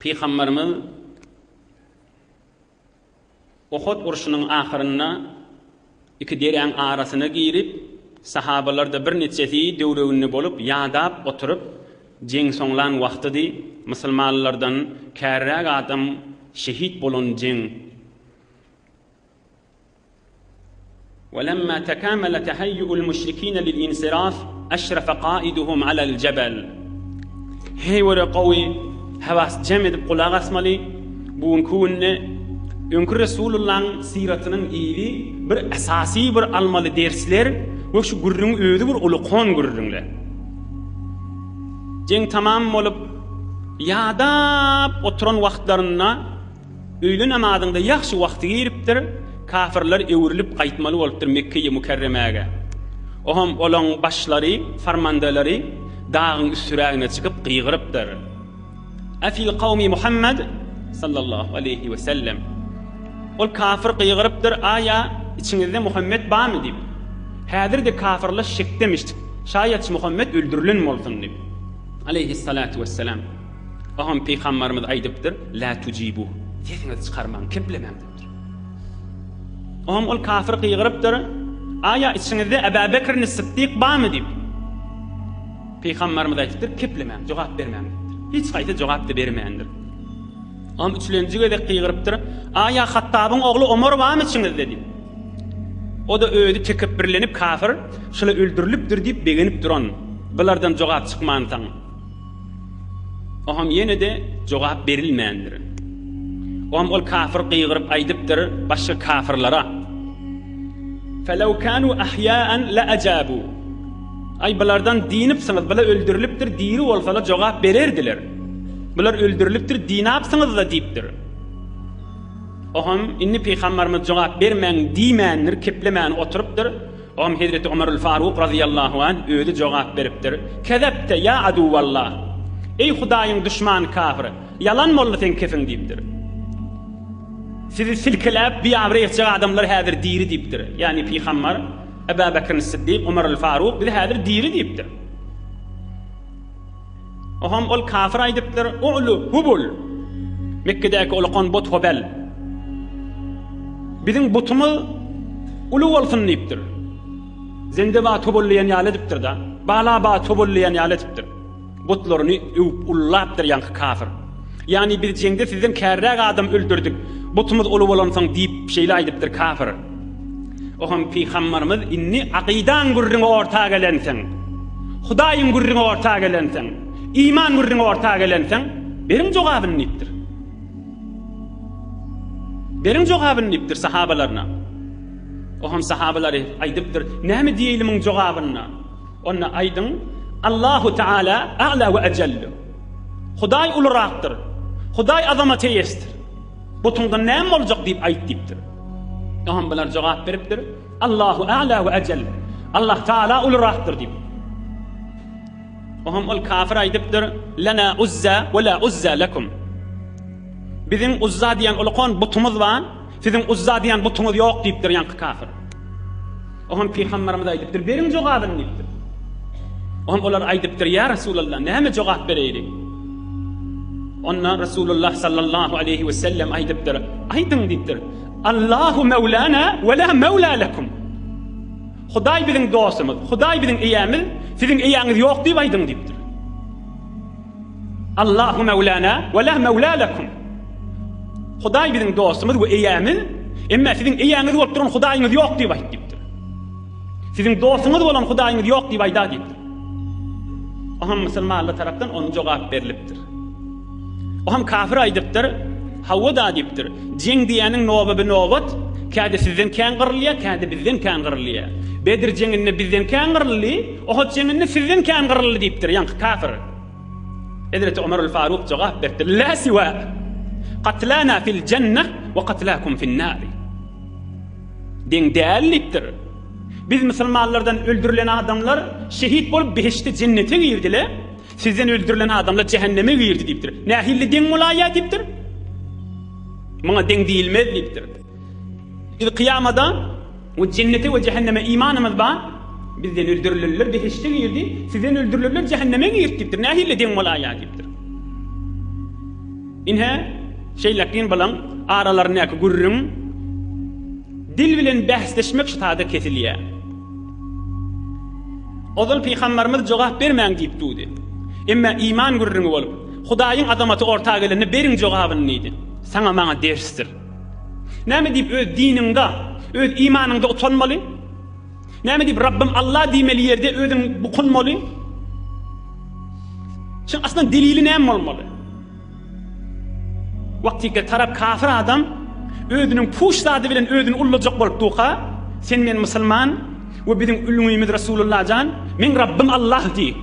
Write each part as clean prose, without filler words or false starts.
Pygamberimiz Uhud urşunyň ahyrynda iki deräň arasyna girip, sahabalarda birniçesi döwreginde bolup, ýadap oturyp, jeň soňlan wagtydy, musulmanlardan kärräk adam şehit bolan jeň. Welemma tekamele teheýýu'ul müşrikine lil insiraf eşrefe kaiduhum alel jebel. Heý göre gowy hawas jem edip gulak asmaly. Bu günki günde öňki Resulullahyň syratynyň yzy bir esasy bir almaly dersler we şu gürrüň özi bir ulukon gürrüňler. Jeň tamam bolup ýadap oturan wagtlarynda Öýle namazyňda ýagşy wagty giripdir, kafyrlar öwrülip gaýtmaly bolupdyr Mekgeýi Mükerremäge. Oham olaň başlary, farmandalary dagyň üstürägine çykyp gygyrypdyr. Efil kawmi Muhammed sallallahu aleýhi we sellem. Ol kafyr gygyrypdyr, Aýa içiňizde Muhammed barmy diýip. Häzir-de kafyrlar şekdemiş, şaýat Muhammed öldürilen bolsun diýip. Aleýhissalatu wesselam. Oňam pygambarymyz aýdypdyr, Lä tujibuh, sesiňizi çykarmaň, keplemäň diýipdir. Oňam ol kafir gygyrypdyr, Aýa içiňizde Äbä Bekrini Syddyk barmy diýip. Pygambarymyz aýdypdyr, Keplemäň, jogap bermäň diýipdir. Hiç haýsy jogap-da bermändir. Oňam üçlenji gezek gygyrypdyr, Aýa Hattabyň ogly Omar barmy içiňizde diýip. O-da özi tekepbirlenip kafir, şula öldürilipdir diýip begenip duran, bulardan jogap çykmansoň. Oňam ýene-de jogap berilmändir. Oňam ol kafir gygyryp aýdypdyr başga kafirlara, Felew kanu ahýa'an la'ajabu. Aý bulardan dynypsyňyz, bular öldürilipdir, diri bolsalar jogap bererdiler. Bular öldürilipdir, dynapsyňyz-da diýipdir. Oňam indi pygambarymyz jogap bermäň diýmändir, keplemän oturypdyr. Oňa hezreti Omarul Faruk razyýallahu anh özi jogap beripdir, Kezebte, ýa aduwallah! Eý Hudaýyň duşmany kafir, ýalan boldy seň kefiň diýipdir. Sizi silkeläp biabraý etjek adamlar häzir diri diýipdir. Ýagny pygambar, Eba Bekrin Siddik, Omarul Faruk biz häzir diri diýipdir. Oňam ol kafir aýdypdyr, Ulu Hubul! Mekgedäki ulakan but Hobel. Biziň butumyz uly bolsun diýipdir. Zendebat Hubul diýen ýaly edipdir-da. Balabat Hubul diýen ýaly edipdir. Butlaryny öwüp ullapdyr ýaňky kafir. Ýagny biz jeňde sizden kärräk adam öldürdik, butumyz uly bolansoň diýip şeýle aýdypdyr kafir. Oňam pygambarymyz indi akydaň gürrüňi orta gelenseň, Hudaýyň gürrüňi orta gelenseň, iman gürrüňi orta gelenseň, beriň jogabyny diýipdir. Beriň jogabyny diýipdir sahabalaryna. Oňam sahabalary aýdypdyr, näme diýeýli muň jogabyna? Onda aýdyň, Allahu Teala a'la we ejellu. Hudaý ulurakdyr. Hudaý azamat eýesidir. Butuňdan näme boljak diýip aýt diýipdir. Oňam bular jogap beripdir, Allahu a'la we ejel. Allah Taala ulurakdyr diýip. Oňam ol kafir aýdypdyr, Lena Uzza we la Uzza lekum. Biziň Uzza diýen ulukan butumyz bar, siziň Uzza diýen butuňyz ýok diýipdir ýaňky kafir. Oňam pygamberimiz aýdypdyr, beriň jogabyny diýipdir. Oňam olar aýdypdyr, ýa Resulallah, näme jogap bereýli? Onda Resulullah sallallahu aleýhi we sellem aýdypdyr, aýdyň diýipdir. Allahu mewlana we la mewla lekum. Hudaý biziň dostumyz, Hudaý biziň eýämiz, siziň eýäňiz ýok diýip aýdyň diýipdir. Allahu mewlana we la mewla lekum. Hudaý biziň dostumyz we eýämiz, emma siziň eýäňiz bolup duran Hudaýyňyz ýok diýip aýt diýipdir. Siziň dostuňyz bolan Hudaýyňyz ýok diýip aýda diýipdir. Oňam musulmanlar tarapdan onuň jogap berlipdir. Oňam kafir aýdypdyr, Hawa-da diýipdir. Jeň diýýäniň noba-bi-nobat, käde sizden kän gyrylýar, käde bizden kän gyrylýar. Bedr jeňinde bizden kän gyryldy, Ohud jeňinde sizden kän gyryldy diýipdir ýaňky kafir. Hezreti Omarul Faruk jogap beripdir, Lä siwa, katlana fil jenneh we katlakum fin nari. Deň däl diýipdir. Biz musulmanlardan öldürilen adamlar şehit bolup behişde jennete girdiler. Sizden öldürilen adamlar jähenneme girdi diýipdir. Nähili deň bolaýýar diýipdir. Muňa deň diýilmez diýipdir. Biz kyýamada we jennete we jähenneme imanymyz bar. Bizden öldürilenler behişde girdi, sizden öldürilenler jähenneme girdi diýipdir. Nähili deň bolaýýar diýipdir. Ine, şeýlekin bulaň aralaryndaky gürrüň dil bilen bäsleşmek şu sada kesilýär. Ozal pygambarymyz jogap bermäň diýip durdy. Emma iman gürrüňi bolup, Hudaýyň azamaty orta gelende beriň jogabyny diýdi. Saňa maňa dersdir. Näme diýip öz diniňde, öz imanyňda utanmaly? Näme diýip Rabbym Allah diýmeli ýerde özüň bukulmaly? Şuň aslynda delili näme bolmaly? Wagtyka tarap kafir adam özüniň puş zady bilen özüni ullajak bolup duka, sen men musulman we biziň ülňümiz Resulullah jan, meň Rabbym Allah diý.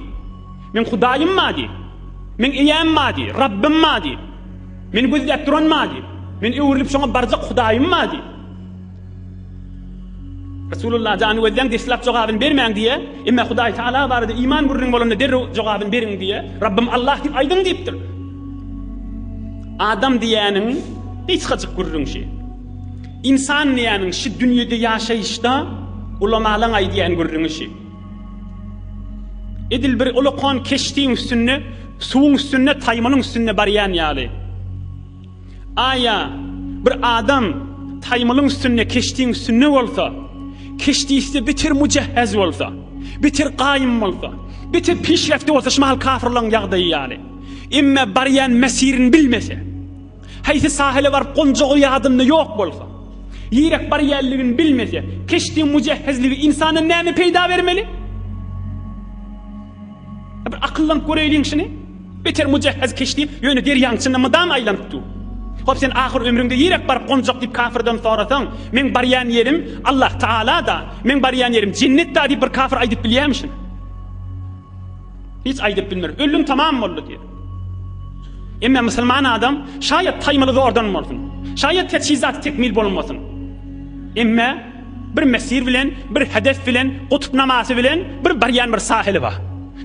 Meň Hudaýym ma diý. Meň eýäm ma diý, Rabbym ma diý. Meni gözläp duran ma diý. Men öwrülip şoňa barjak Hudaýym ma diý. Resulullah jany gözläň deslap jogabyny bermäň diýe, emma Hudaý Taala barada iman gürrüň bolanda derrew jogabyny beriň diýe, Rabbym Allah diýip aýdyň diýipdir. Adam diýýäniň gysgajyk gürrüň şi. Ynsan diýýäniň şi dünýede ýaşaýyşda ulamalaň aýdýan gürrüňi şi. Edil bir ulakan keşdiň üstünde, suwuň üstünde, taýmalyň üstünde barýan ýaly. Aýa, bir adam taýmylyň üstünde, keşdiň üstünde bolsa, keşdisi beter mujehhez bolsa, beter gaýym bolsa, beter pişrefti bolsa, şu mahal kafyrlaryň ýagdaýy ýaly. Emme barýan mesirini bilmese, haýsy sahile baryp gonjagy ýadynda ýok bolsa, ýerek barýanlygyny bilmese, keşdiň mujehhezligi ynsana näme peýda bermeli? Bir akyllanyp göreýliň şuny. Beter mujehhez keşdi, ýöne derýaň içinde mydam aýlanyp dur. Hop sen ahyr ömrüňde ýerek baryp gonjak diýip kafirden sorasaň, meň barýan ýerim Allah Taala-da, meň barýan ýerim jennet-da diýip bir kafir aýdyp bilýärmi şuny? Hiç aýdyp bilmer. Öldüm tamam boldy diýer. Emma musulman adam şaýat taýmaly zordan bolsun. Şaýat teçhizat tekmil bolmasyn. Emma Bir mesir bilen, bir hedef bilen, gutb namasy bilen bir barýan bir sahili bar.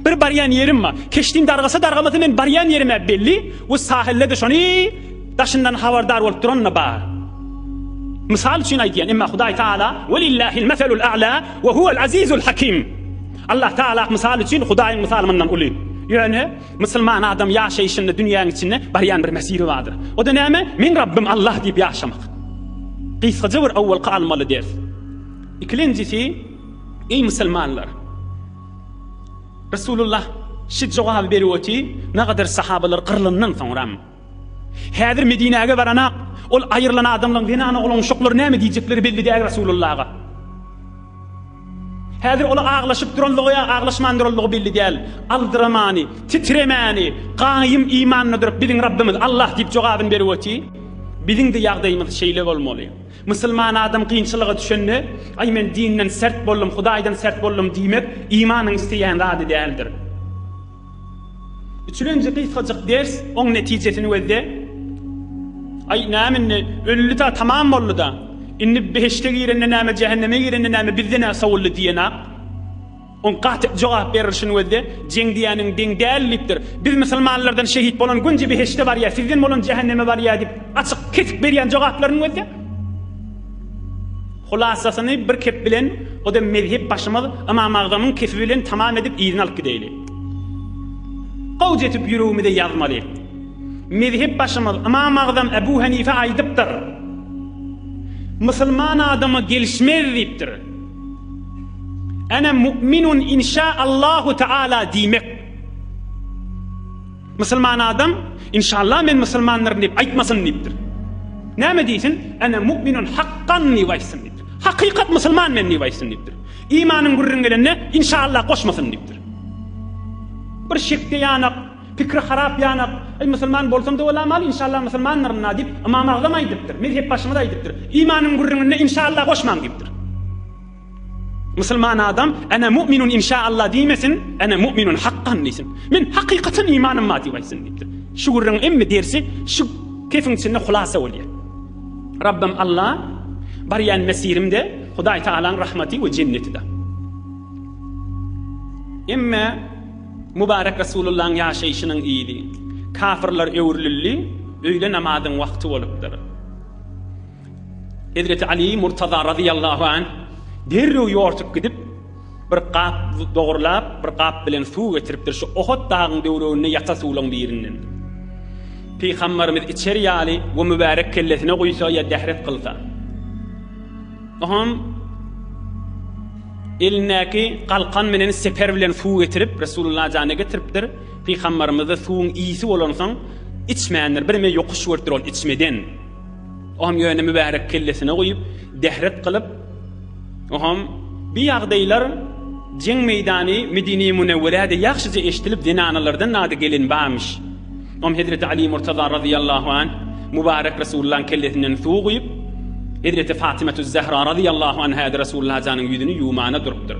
Bir barýan ýerim bar. Keşdim dargasa dargamasa men barýan ýerim-ä belli we sahilde-de şony daşyndan habardar bolup duran-da bar. Mysal üçin aýdýan, emma Hudaý Taala Welillahil meselul a'la we huwel azizul hakim. Allah Taala mysal üçin Hudaýyň mysaly mundan uly. Ýöne musulman adam ýaşaýşynda dünýäň içinde barýan bir mesiri bardyr. O-da näme? Meň Rabbym Allah diýip ýaşamak. Gysgaja bir owalky almaly ders. Ikilenjisi, eý musulmanlar! Resulullah şi jogaby berip oty, nagadar sahabalar gyrlandan soňram. Häzir Medinäge baranak, ol aýrylan adamlaň zenan oglan uşaklary näme diýjekleri belli däl Resulullaha. Häzir ola aglaşyp duranlygy ýa aglaşman duranlygy belli däl. Aldyramany, titremäni, gaýym imanda durup biziň Rabbymyz Allah diýip jogabyny berip oty. Biziň-de ýagdaýymyz şeýle bolmaly. Musulman adam kynçylyga düşende, Aý men dinden sert boldum, Hudaýdan sert boldum diýmek imanyň isleýän zady däldir. Üçülenji gysgajyk ders, oň netijesini gözle. Aý, näme indi, öldi-da, tamam boldy-da. Indi behişde girende näme, jähenneme girende näme, bizde nä sowuldy diýenak. Oň gaty jogap berilişini gözle. Jeň diýýäniň deň däl diýipdir. Biz musulmanlardan şehit bolan günje behişde barýar, sizden bolan jähenneme barýar diýip, açyk, kesik berýän jogaplaryny gözle. Hulasasyny bir kep bilen, o-da mezhep başymyz Ymam Agzamyň kefi bilen tamam edip yzyna alyp gideýli. Gowja etip ýüregimize ýazmaly. Mezhep başymyz Ymam Agzam Ebu Henife aýdypdyr. Musulman adama gelişmez diýipdir. Ene mu'minun inşa Allahu Teala diýmek. Musulman adam, Inşallah men musulmandyryn diýip aýtmasyn diýipdir. Näme diýsin? Ene mu'minun hakkan diýip aýtsyn diýipdir. Hakykat musulman men diýip aýtsyn diýipdir. Imanyň gürrüň gelende inşallah goşmasyn diýipdir. Bir şekde ýanak, pikri harap ýanak, Aý musulman bolsam-da bolamaly, inşallah musulmandyryn-a diýip Ymam Agzam aýdypdyr, mezhepbaşymyz aýdypdyr. Imanyň gürrüňinde inşallah goşmaň diýipdir. Musulman adam Ene mu'minun inşaallah diýmesin, Ene mu'minun hakkan diýsin. Men hakykatan imanym bar diýip aýtsyn diýipdir. Şu gürrüňiň hemme dersi şu kefiň içinde hulasa bolýar. Rabbim Allah barýan mesirimde Hudaý Tagalaň rahmaty we jenneti-de. Emme Mübarek Resulullahyň ýaşaýşynyň yzy. Kafirler öwrülildi, öýle namazyň wagty bolupdyr. Hezreti Ali Murtaza razyýallahu anh derrew ýortup gidip, bir gap dogurlap, bir gap bilen suw getiripdir, şu Ohot dagyň döwreginde ýata suwlaň birinden. Pygambarymyz içer ýaly we mübärek kellesine guýsa ýa dähret kylsa. Oňam elindäki galkan menen seper bilen suw getirip Resulullah jana getiripdir. Pygambarymyzda suwuň ysy bolansoň içmändir. Birme ýokuş görüpdir ol içmeden. Oňam ýöne mübärek kellesine guýup dähret kylyp Oňam bi ýagdaýlar jeň meýdany Medine-i Münewwerede ýagşyja eşdilip zenanalardan nady gelen barmyş. Oňam Hezreti Aly Murtaza razyýallahu anh mübarek Resulullahyň kellesinden suw guýup, Hezreti Fatymetüz-Zehra razyýallahu anhä-de Resulullah janyň ýüzüni ýuwmana durupdyr.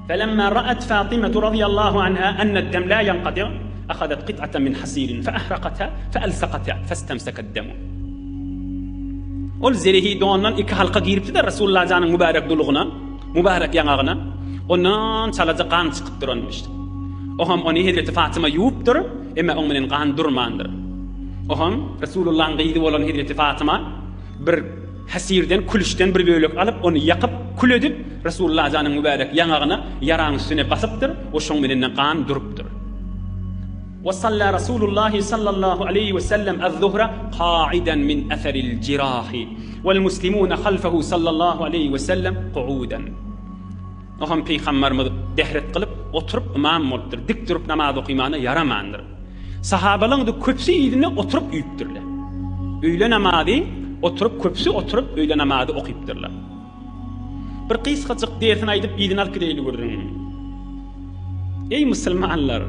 Felemma ra'at Fatymetu razyýallahu anha enned-dem la ýenkati' ahadat kyt'atan min hasirin feahrakatha fealsakatha festemseked-demu. Ol zerehi dondan iki halka giripdi-de Resulullah janyň mübarek dulugyna, mübarek ýaňagyna. Ondan çalaja gan çykyp duranmyş. Oham ony Hezreti Fatyma ýuwupdyr, emma oň bilen gan durmandyr. Oham Resulullahyň gyzy bolan Hezreti Fatyma bir Hasirden, külüşden bir bölek alyp, ony ýakyp, kül edip, Resulullah janyň mübärek ýaňagyna, ýaraň üstüne basypdyr we şoň bilen-de gan durupdyr. We salla Rasulullahi sallallahu aleýhi we sellem az-zuhra ka'idan min eseril jirahi wal muslimuna halfahu sallallahu aleýhi we sellem qu'udan. Oňam Pygambarymyz dehret kylyp, oturyp ymam bolupdyr, dik durup namaz okymana ýaramandyr. Sahabalaryň-da köpüsi yzynda oturyp üýüpdirler. Öýle namazy oturyp köpüsi oturyp öýle namazy okypdyrlar. Bir gysgajyk dersini aýdyp yzyna alyp gideýli gürrüňiň. Eý musulmanlar!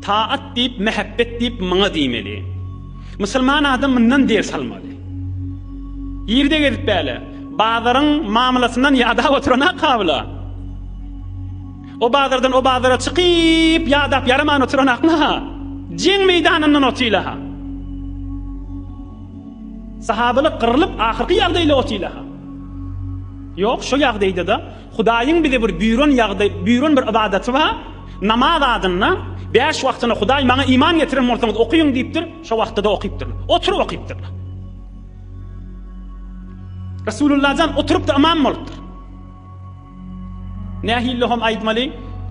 Taat diýip, mähebbet diýip muňa diýmeli. Musulman adam mundan ders almaly. Ýerde gezip bäle, bazaryň mamlasyndan ýadap oturan-a kabla. O bazardan o bazara çykyp, ýadap ýaraman oturan akla-ha. Jeň meýdanyndan otyla-ha. Sahabalar gyrlyp ahyrky ýagdaýla otyla-ha. Ýok, şo ýagdaýda-da Hudaýyň bize bir buýran ýagdaý, buýran bir ybadaty bar. Namaz adynda bäş wagtyna Hudaý maňa iman getiren bolsaňyz okyň diýipdir, şo wagtda-da okypdyrlar. Oturyp okypdyrlar. Resulullah jan oturyp-da ymam bolupdyr. Nähili hom aýtmaly?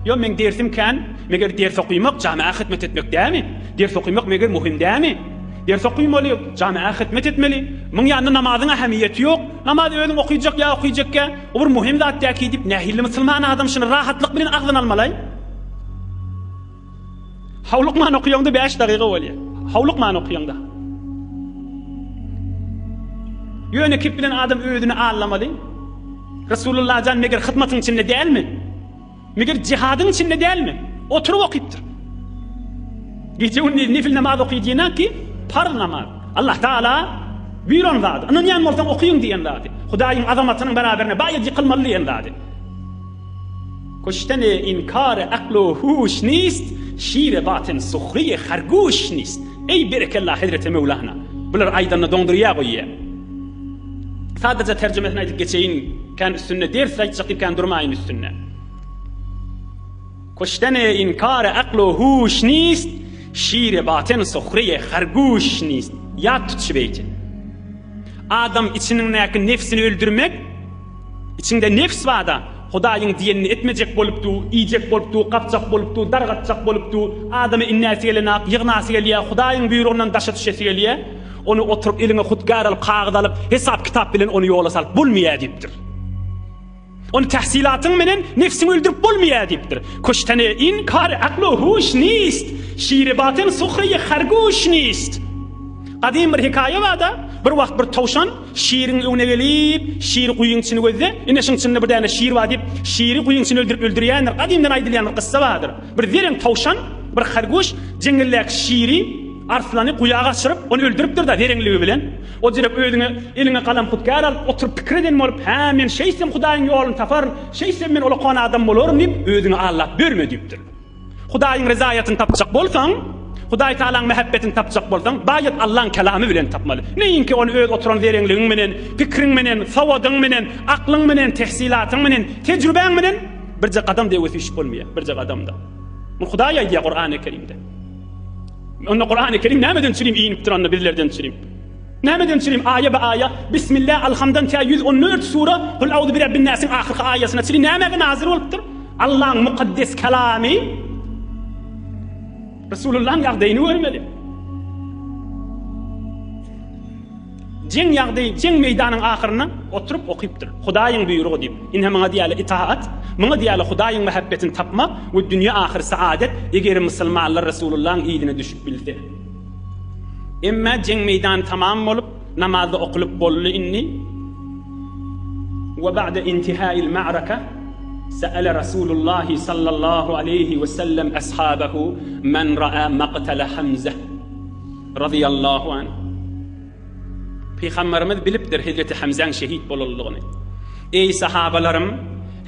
Ýo, meň dersim kän. Meger ders okymak jamiä hyzmat etmek dämi? Ders okymak meger muhim dämi? Ders okymaly, jamiä hyzmat etmeli. Muň ýanynda namazyň ähemiýeti ýok. Namaz özüň okyjak ýa okyjakkä, o bir muhim zat däki diýip, nähili musulman adam şuny rahatlyk bilen agzyna almalaý? Howlukman okaýaňda 5 dagyga bolýar. Howlukman okaýaňda. Ýöne kep bilen adam özüni allamaly. Resulullah jan meger hyzmatyň içinde dälmi? Meger jihadyň içinde dälmi? Oturyp okypdyr. Gije gündiz nefil namaz oky diýenak ki, parz namaz. Allah Taala buýran zady. Ynanýan bolsaň okyň diýen zady. Hudaýyň azamatynyň beraberine baýat ýykylmaly diýen zady. Kuştene inkar akl u huş nist, şire batyn suhriye harguş nist. Eý berekella Hezreti Möwlana. Bular aýdanda doňdurýa goýýa. Sadaja terjimesini aýdyp geçeýin, kän üstünde ders aýtjak diýip kän durmaýyn üstünde. Kuştene inkar akl u huş nist, şire batyn suhriye harguş nist. Ýat tut şu beýti. Adam içiniňdäki nefsini öldürmek Içiňde nebs barda, Hudaýyň diýenini etmejek bolup dur, iýjek bolup dur, gapjak bolup dur, dargatjak bolup dur, adamy innäsi gelenak, ýygnasy gelýär, Hudaýyň buýrugyndan daşa düşesi gelýär. Ony oturyp eliňe hutgär alyp, kagyz alyp, hesap-kitap bilen ony ýola salyp bolmaýar diýipdir. Ony tähsilatyň menen nebsiňi öldürip bolmaýar diýipdir. Kuştene in kar aklu huş nist, şiri batyn suhreýi harguş nist. Gadym bir hekaýa barda, bir wagt bir towşan Şiriň öňüne gelip, şir guýyň içini gözle, ine şuň içinde bir däne şir bar diýip, şiri guýyň içine öldürip öldürýändir. Gadymdan aýdylýan bir kyssa bardyr. Bir zereň towşan, bir harguş jeňňeldäki şiri, arslany guýa gaçyryp, ony öldüripdir-de zereňligi bilen. O jerek özüňe eliňe galam-hutgär alyp, oturyp pikir eden bolup, Hä, men şeýtsem Hudaýyň ýoluny taparyn, şeýtsem men ulakan adam bolaryn diýip, özüňi aldap ýörme diýipdir. Hudaýyň rezaýatyny tapjak bolsaň, Hudaý Tagalaň mähebbetini tapjak bolsaň, baýat Allaň kelamy bilen tapmaly. Neýinki ony öz oturan zereňligiň menen, pikriň menen, sowadyň menen, aklyň menen, tehsilatyň menen, tejrübäň menen birje gadam dewe süýşüp bolmaýar, birje gadam-da. Muny Hudaý aýdýar Kurany Kerimde. Onda Kurany Kerim nämeden çürim inipdir onda bizlerden çürim? Nämeden çürim aýa be aýa Bismillah Alhamdan tä 114 sura Kul auzu bi rabbin nasiň ahyrky aýasyna çüri nämäge nazil bolupdyr? Allaň mukaddes kelamy Resulullahyň ýagdaýyny görmeli. Jeň ýagdaýy, jeň meýdanyň ahyrynda oturyp okypdyr. Hudaýyň buýrugy diýip. Ine muňa diýýärler itaat, muňa diýýärler Hudaýyň mähebbetini tapmak we dünýe ahyr saadet, eger musulmanlar Resulullahyň yzyna düşüp bilse. Emma jeň meýdany tamam bolup, namazda okulyp boldy indi. We ba'de intihail ma'raka sa'ala Rasulullahi sallallahu aleýhi we sellem ashabahu men ra'a maqtala Hamza razyýallahu anh. Pygamberimiz bilipdir hezreti Hamzaň şehit bolanlygyny. Eý sahabalarym,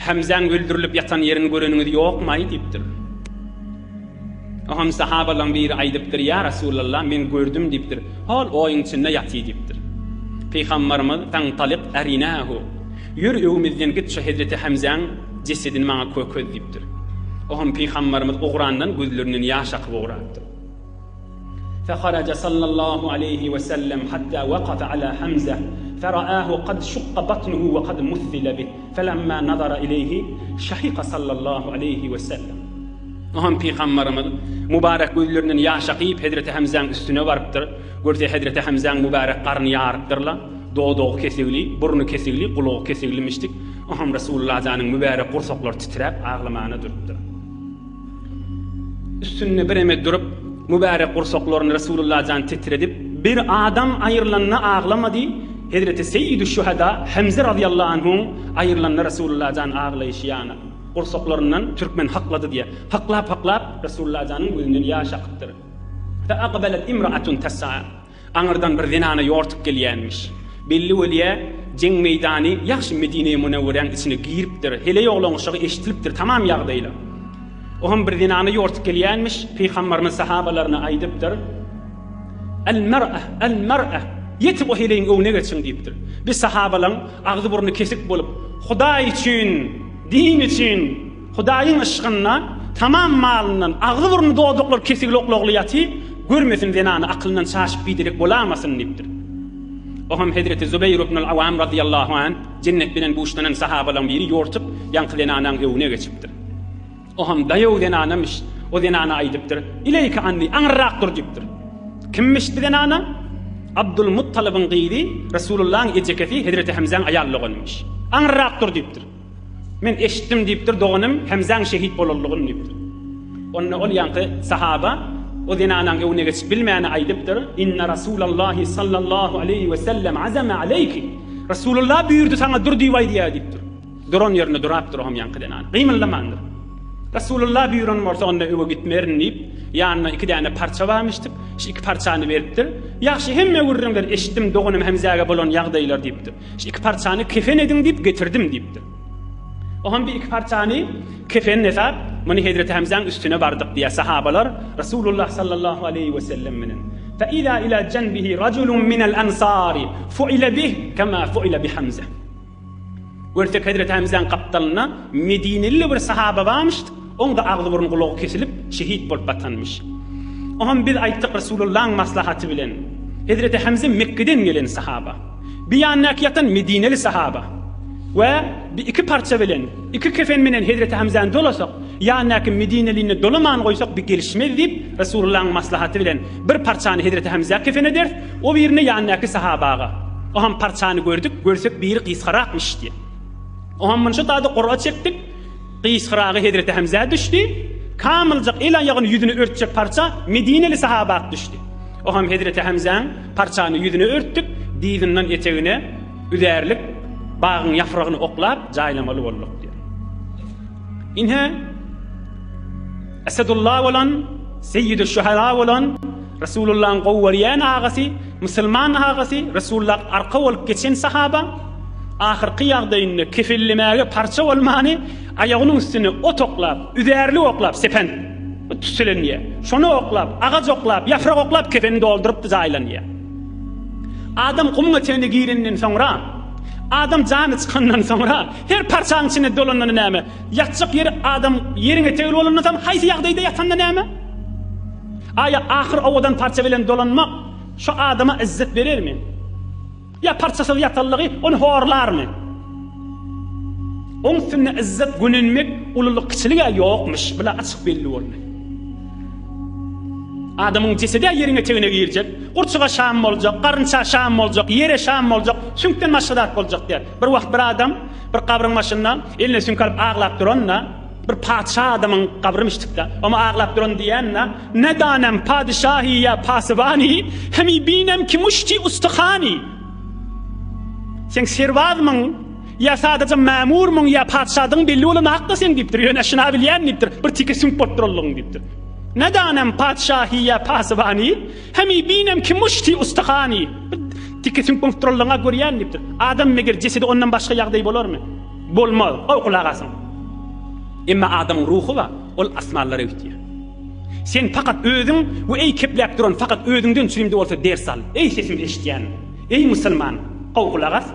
Hamzaň öldürilip ýatan ýerini göreniňiz ýokmaý diýipdir. Oňam sahabalaryň biri aýdypdyr, Ýa Resulallah, men gördüm diýipdir. Hol oýuň içinde ýatyr diýipdir. Pygamberimiz, Fentalik erinahu. Ýör öwümizden git şu hezreti Hamzaň jesedini maňa kökez diýipdir. Oňam pygamberimiz ugrandan gözlerinden ýaş akyp ugrapdyr. Feharaja sallallahu aleýhi we sellem hatta wakafe ala Hamza feraahu kad şukka batnuhu we kad mussile bih felemma nazara ileýhi şahika sallallahu aleýhi we sellem. Oňam Pygambarymyz mübarek gözlerinden ýaş akyp hezreti Hamzaň üstüne barypdyr. Görse hezreti Hamzaň mübarek garny ýarypdyrla, dodagy kesigli, burny kesigli, gulagy kesiglimişdik. Oňam Resulullah janyň mübarek gursaklary titräp aglamana durupdyr. Üstünde bireme durup, mübärek gursaklaryny Resulullah jan titredip, bir adam aýrylanda aglamady, Hezreti Seýýidüşşüheda Hemze razyýallahu anhuň aýrylanda Resulullah jan aglaýşy ýaly, gursaklaryndan türkmen haklady diýýär. Haklap-haklap Resulullah janyň gözünden ýaş akypdyr. Fe akbelet imraatun tes'a. Aňyrdan bir zenana ýortup gelýänmiş. Belli bolýa, jeň meýdany ýagşy Medine-i Münewweräň içine giripdir. Heleý oglanşygy eşidilipdir tamam ýagdaýla. Oňam bir zenana ýortup gelýänmiş, Pygamberimiz sahabalaryna aýdypdyr, El-mer'e, el-mer'e, ýetip o heleýiň öňüne geçiň diýipdir. Biz sahabalaň agzy-burny kesik bolup, Hudaý üçin, din üçin, Hudaýyň yşgynda tamam malyndan agzy-burny dodaklary kesigli oklagly ýatyp, görmesin zenany akylyndan çaşyp biderek bolamasyn diýipdir. Oňam hezreti Zubeýr ibnul Awam razyýallahu anh jennet bilen buşlanan sahabalaryň biri ýortup, ýaňky zenanaň öňüne geçipdir. Oňam daýaw zenanamyş, o zenana aýdypdyr, Ileýke anni, aňyrrak dur diýipdir. Kimmiş bu zenana? Abdul Muttalybyň gyzy, Resulullahyň ejekesi hezreti Hemzäň aýal doganymyş. Aňyrrak dur diýipdir. Men eşitdim diýipdir, doganym Hemzäň şehit bolanlygyny diýipdir. Onda ol ýaňky sahaba o zenanaň öňüne geçip bilmäni aýdypdyr, Inne Rasulallahi sallallahu aleýhi we sellem azame aleýki. Rasulullah buýurdy saňa dur diýip aýdýar diýipdir. Duran ýerinde durapdyr oňam ýaňky zenan. Gymyldamandyr. Rasulullah buýran bolsa onda öwe gitmerin diýip, ýanynda iki däne parça barmyşdyk. Şu iki parçany beripdir. Ýagşy hemme gürrüňleri eşitdim doganym Hemzäge bolan ýagdaýlar diýipdir. Şu iki parçany kefen ediň diýip getirdim diýipdir. Oňam bir iki parçany kefen nesap, muny Hezreti Hemzäň üstüne bardyk diýýär sahabalar Resulullah sallallahu aleýhi we sellem bilen. Fe iza ila janbihi rajulun minel ansari fuile bih kema fuile bi Hamza. Görsek Hezreti Hemzäň gapdalynda Medineli bir sahaba barmyş, oň-da agzy-burny gulagy kesilip, şehit bolup batanmyş. Oňam biz aýtdyk Resulullahyň maslahaty bilen. Hezreti Hemze Mekgeden gelen sahaba. Bir ýanyndaky ýatan medineli sahaba we bir iki parça bilen, iki kefen menen hezreti Hamzany dolasak, ýanyndaky medinelini dolaman goýsak bir gelişmez diýip, Resulullahyň maslahaty bilen bir parçany hezreti Hamza kefen ederis, o birini ýanyndaky sahabaga. Oham parçany gördük, görsek biri gysgarakmyş diýip. Oham muny şu taýda gura çekdik, gysgaragy hezreti Hamza düşdi, kamyljak el-aýagyny ýüzüni örtjek parça medineli sahabak düşdi. Oham hezreti Hamzaň Parçany ýüzüne örtdük, dyzyndan etegine üzärlik bagyň ýafragyny oklap, jaýlamaly bolduk diýýär. Ine, Esedullah bolan, Seýýidüşşüheda bolan, Resulullahyň gowy görýän agasy, musulman agasy, Resulullah arka bolup geçen sahaba, ahyrky ýagdaýynda kefenlemäge parça bolmany, aýagynyň üstüne ot oklap, üzärlik oklap, sepen, tüsselenýär. Şony oklap, agaç oklap, ýaprak oklap kefeni doldurypdy jaýlanýar. Adam gumuň etegine girenden soňra, adam jany çykandan soňra, her parçaň içine dolananda näme? Ýatjak ýeri adam ýeriň etegi bolandan soň haýsy ýagdaýda ýatanda näme? Aýa ahyr owadan parça bilen dolanmak şo adama yzzet berermi? Ýa parçasyz ýatanlygy ony horlarmy? Oň üstünde yzzet, gönenmek, ululyk, kiçilig-ä ýokmuş, bula açyk belli boldy. Adamyň jesedi-ä ýeriň etegine girjek, gurçuga şam boljak, garynça şam boljak, ýere şam boljak, süňkden başga zat boljak däl. Bir wagt bir adam bir gabryň başynda eline süňk alyp aglap duranda, bir patyşa adamyň gabrymyşdyk-da, oňa aglap duran diýýän-de, Nedanem padyşahy ýa pasybany, hemi binem ki muşti ustyhany. Sen serbazmyň ýa sadaja mamurmyň ýa patyşadygyň belli bolanakda seň diýipdir, ýöne şuna bilýän diýipdir, bir tike süňk bolup duranlygyň diýipdir. Nedanem patyşahy ýa pasybany, hemi binem ki muşti ustyhany. Bir tike süňk bolup duranlygyňa görýän diýipdir. Adam meger jesedi ondan başga ýagdaý bolarmy? Bolmaz. Goý gulak asyň. Emma adamyň ruhy bar, ol asmanlara gitýär. Sen fakat özüň we eý kepläp duran fakat özüňden çürimde bolsa ders al. Eý sesimi eşitýän! Eý musulman! Gowy gulak as!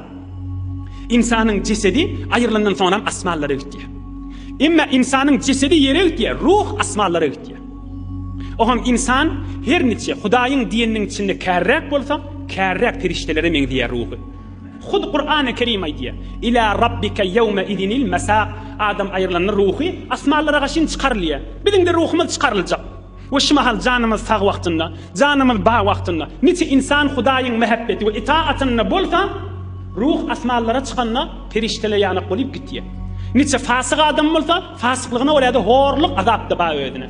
Ynsanyň jesedi aýrylandan soňram asmanlara gitýär. Emma ynsanyň jesedi ýere gitýär, ruh asmanlara gitýär. Oňam ynsan her niçe Hudaýyň diýeniniň içinde kärräk bolsa, kärräk perişdelere meňzeýär ruhy. Hut Kurany Kerim aýdýar, Ila rabbike ýewme izinil mesak, Adam aýrylanda ruhy asmanlara gaşyn çykarylýar. Biziň-de ruhumyz çykaryljak. We şu mahal janymyz sag wagtynda, janymyz bar wagtynda, niçe ynsan Hudaýyň mähebbeti we itaatynda bolsa, ruh asmanlara çykanda perişdeler ýanak bolyp gitýär. Niçe fasyk adam bolsa, fasyklygyna görä-de horluk, azap-da bar özüne.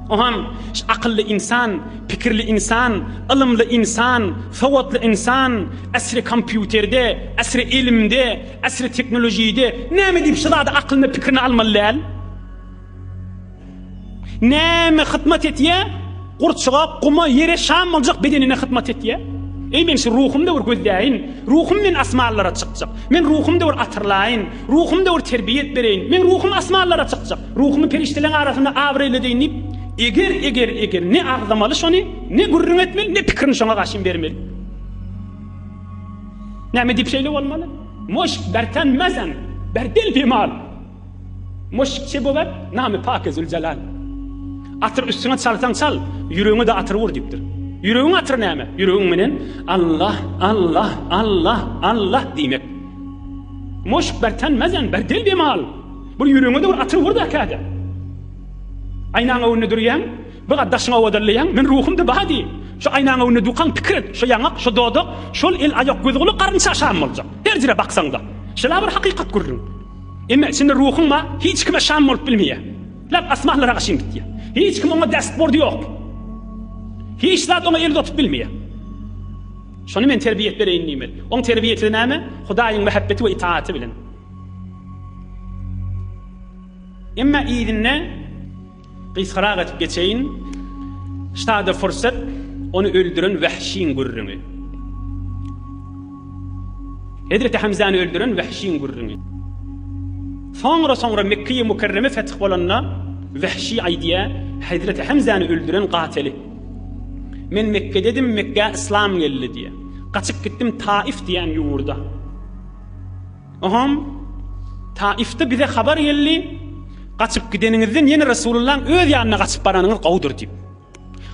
Oňam şu akylly ynsan, pikirli ynsan, ylymly ynsan, sowatly ynsan, äsri kompýuterde, äsri elmde, äsri teknolojide näme diýip şu zady aklyna pikirine almaly däl? Näme hyzmat etýä? Gurçuga, guma, ýere şam boljak bedenine hyzmat etýä. Eý men şu ruhumda bir gözläýin, ruhum men asmanlara çykjak. Men ruhumda bir atyrlaýyn, ruhumda bir terbiýet bereýin. Men ruhum asmanlara çykjak. Ruhumy perişdeleň arasynda abraýly edeýin diýip, eger, eger, eger ne agzamaly şony, ne gürrüň etmeli, ne pikirini şoňa garşy bermeli. Näme diýip şeýle bolmaly? Muşk berten mezen, berdel bimal. Muşk çe bolar, namy pake züljelal. Atyr üstüňe çalsaň çal, ýüregiňe-de atyr ur diýipdir. Ýüregiň atyry näme? Ýüregiň menen Allah, Allah, Allah, Allah diýmek. Muşk berten mezen, berdel bimal. Bir ýüregiňe-de bir atyr ur-da käde. Aýnaň öňünde durýaň, bir gat daşyňa owadanlaýaň, men ruhumda bar diý. Şu aýnaň öňünde durkaň pikir et, şu ýaňak, şu dodak, şol el, aýak, göz-gulak garynça şam boljak. Her jere baksaň-da. Şela bir hakykat gürrüň. Emma içinde ruhuň bar, hiç kime şam bolup bilmeýär. Lap asmanlara gaşyn gitýär. Hiç kim oňa dest bordy ýok. Hiç zat oňa el uzatyp bilmeýär. Şony men terbiýet bereýin diýmeli. Oň terbiýesi näme? Hudaýyň mähebbeti we itaaty bilen. Emma yzynda gysgarak edip geçeýin. Ştada fursat ony öldüren Wahşyň gürrüňi. Hezreti Hamzany öldüren Wahşyň gürrüňi. Soňra soňra Mekgeýi Mükerreme feth bolanda Wahşy aýdýar, Hezreti Hamzany öldüren gateli. Men Mekgededim, Mekgä yslam geldi diýýär. Gaçyp gitdim Taif diýen ýurda. Oňam Taifde bize habar geldi, gaçyp gideniňizden ýene Resulullahyň öz ýanyna gaçyp baranyňyz gowudyr diýip.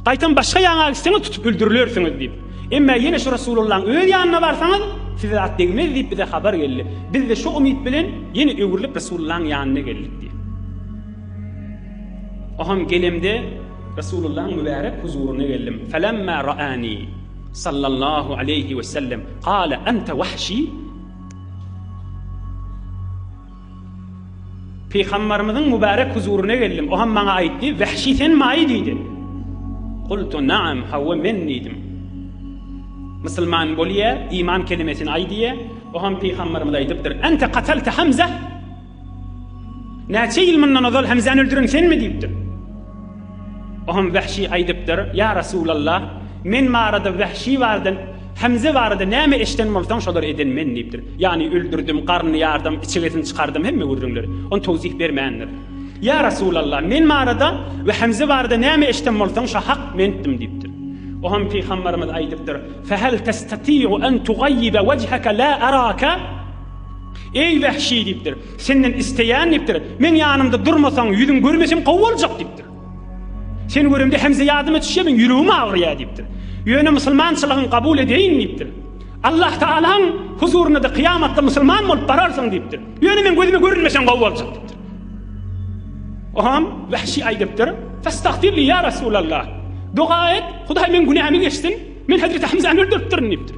Gaýtam başga ýaňa gitseňiz tutup öldürilersiňiz diýip. Emma ýene şu Resulullahyň öz ýanyna barsaňyz, size zat degmez diýip bize habar geldi. Biz-de şu umyt bilen ýene öwrülip Resulullahyň ýanyna geldik diýip. Oňam gelemde Resulullahyň mübärek huzuryna geldim. Felemma ra'ani sallallahu aleýhi we sellem kale ente wahşi Pygambarymyzyň mübärek huzuryna geldim. O hem maňa aýtdy, Wahşi sen maý diýdi. Kultu naam, hawa men diýdim. Musulman bolýa, iman kelimesini aýdýa. O hem pygambarymyz aýdypdyr, Ente katalte Hamza? Näçe ýyl mundan ozal Hamzany öldüren senmi diýipdir. Oňam Wahşy aýdypdyr, Ýa Resulallah, men barada Wahşy barada Hamza barada näme eşden bolsaň şolary eden men diýipdir. Ýagny öldürdim, garnyny ýardym, içegesini çykardym hemme gürrüňleri. Ony towzih bermändir. Ýa Resulallah, men barada we Hamza barada näme eşden bolsaň şo hak mentdim diýipdir. Oňam Pygambarymyz aýdypdyr, Fehel testati'u en tugaýýibe wejheke la araka? Eý Wahşy diýipdir, senden isleýän diýipdir, meň ýanymda durmasaň, ýüzüňi görmesem gowy boljak diýipdir. Seni göremde Hemze ýadyma düşýär, meň ýüregim agyrýar diýipdir. Ýöne musulmançylygyňy kabul edeýin diýipdir. Allah Tagalaň huzurynda-da kyýamatda musulman bolup bararsyň diýipdir. Ýöne meň gözüme görünmeseň gowy boljak diýipdir. Oňam Wahşy aýdypdyr, Festagfirli ýa Resulallah. Doga et, Hudaý meň günämi geçsin, men Hezreti Hamzany öldüripdirin diýipdir.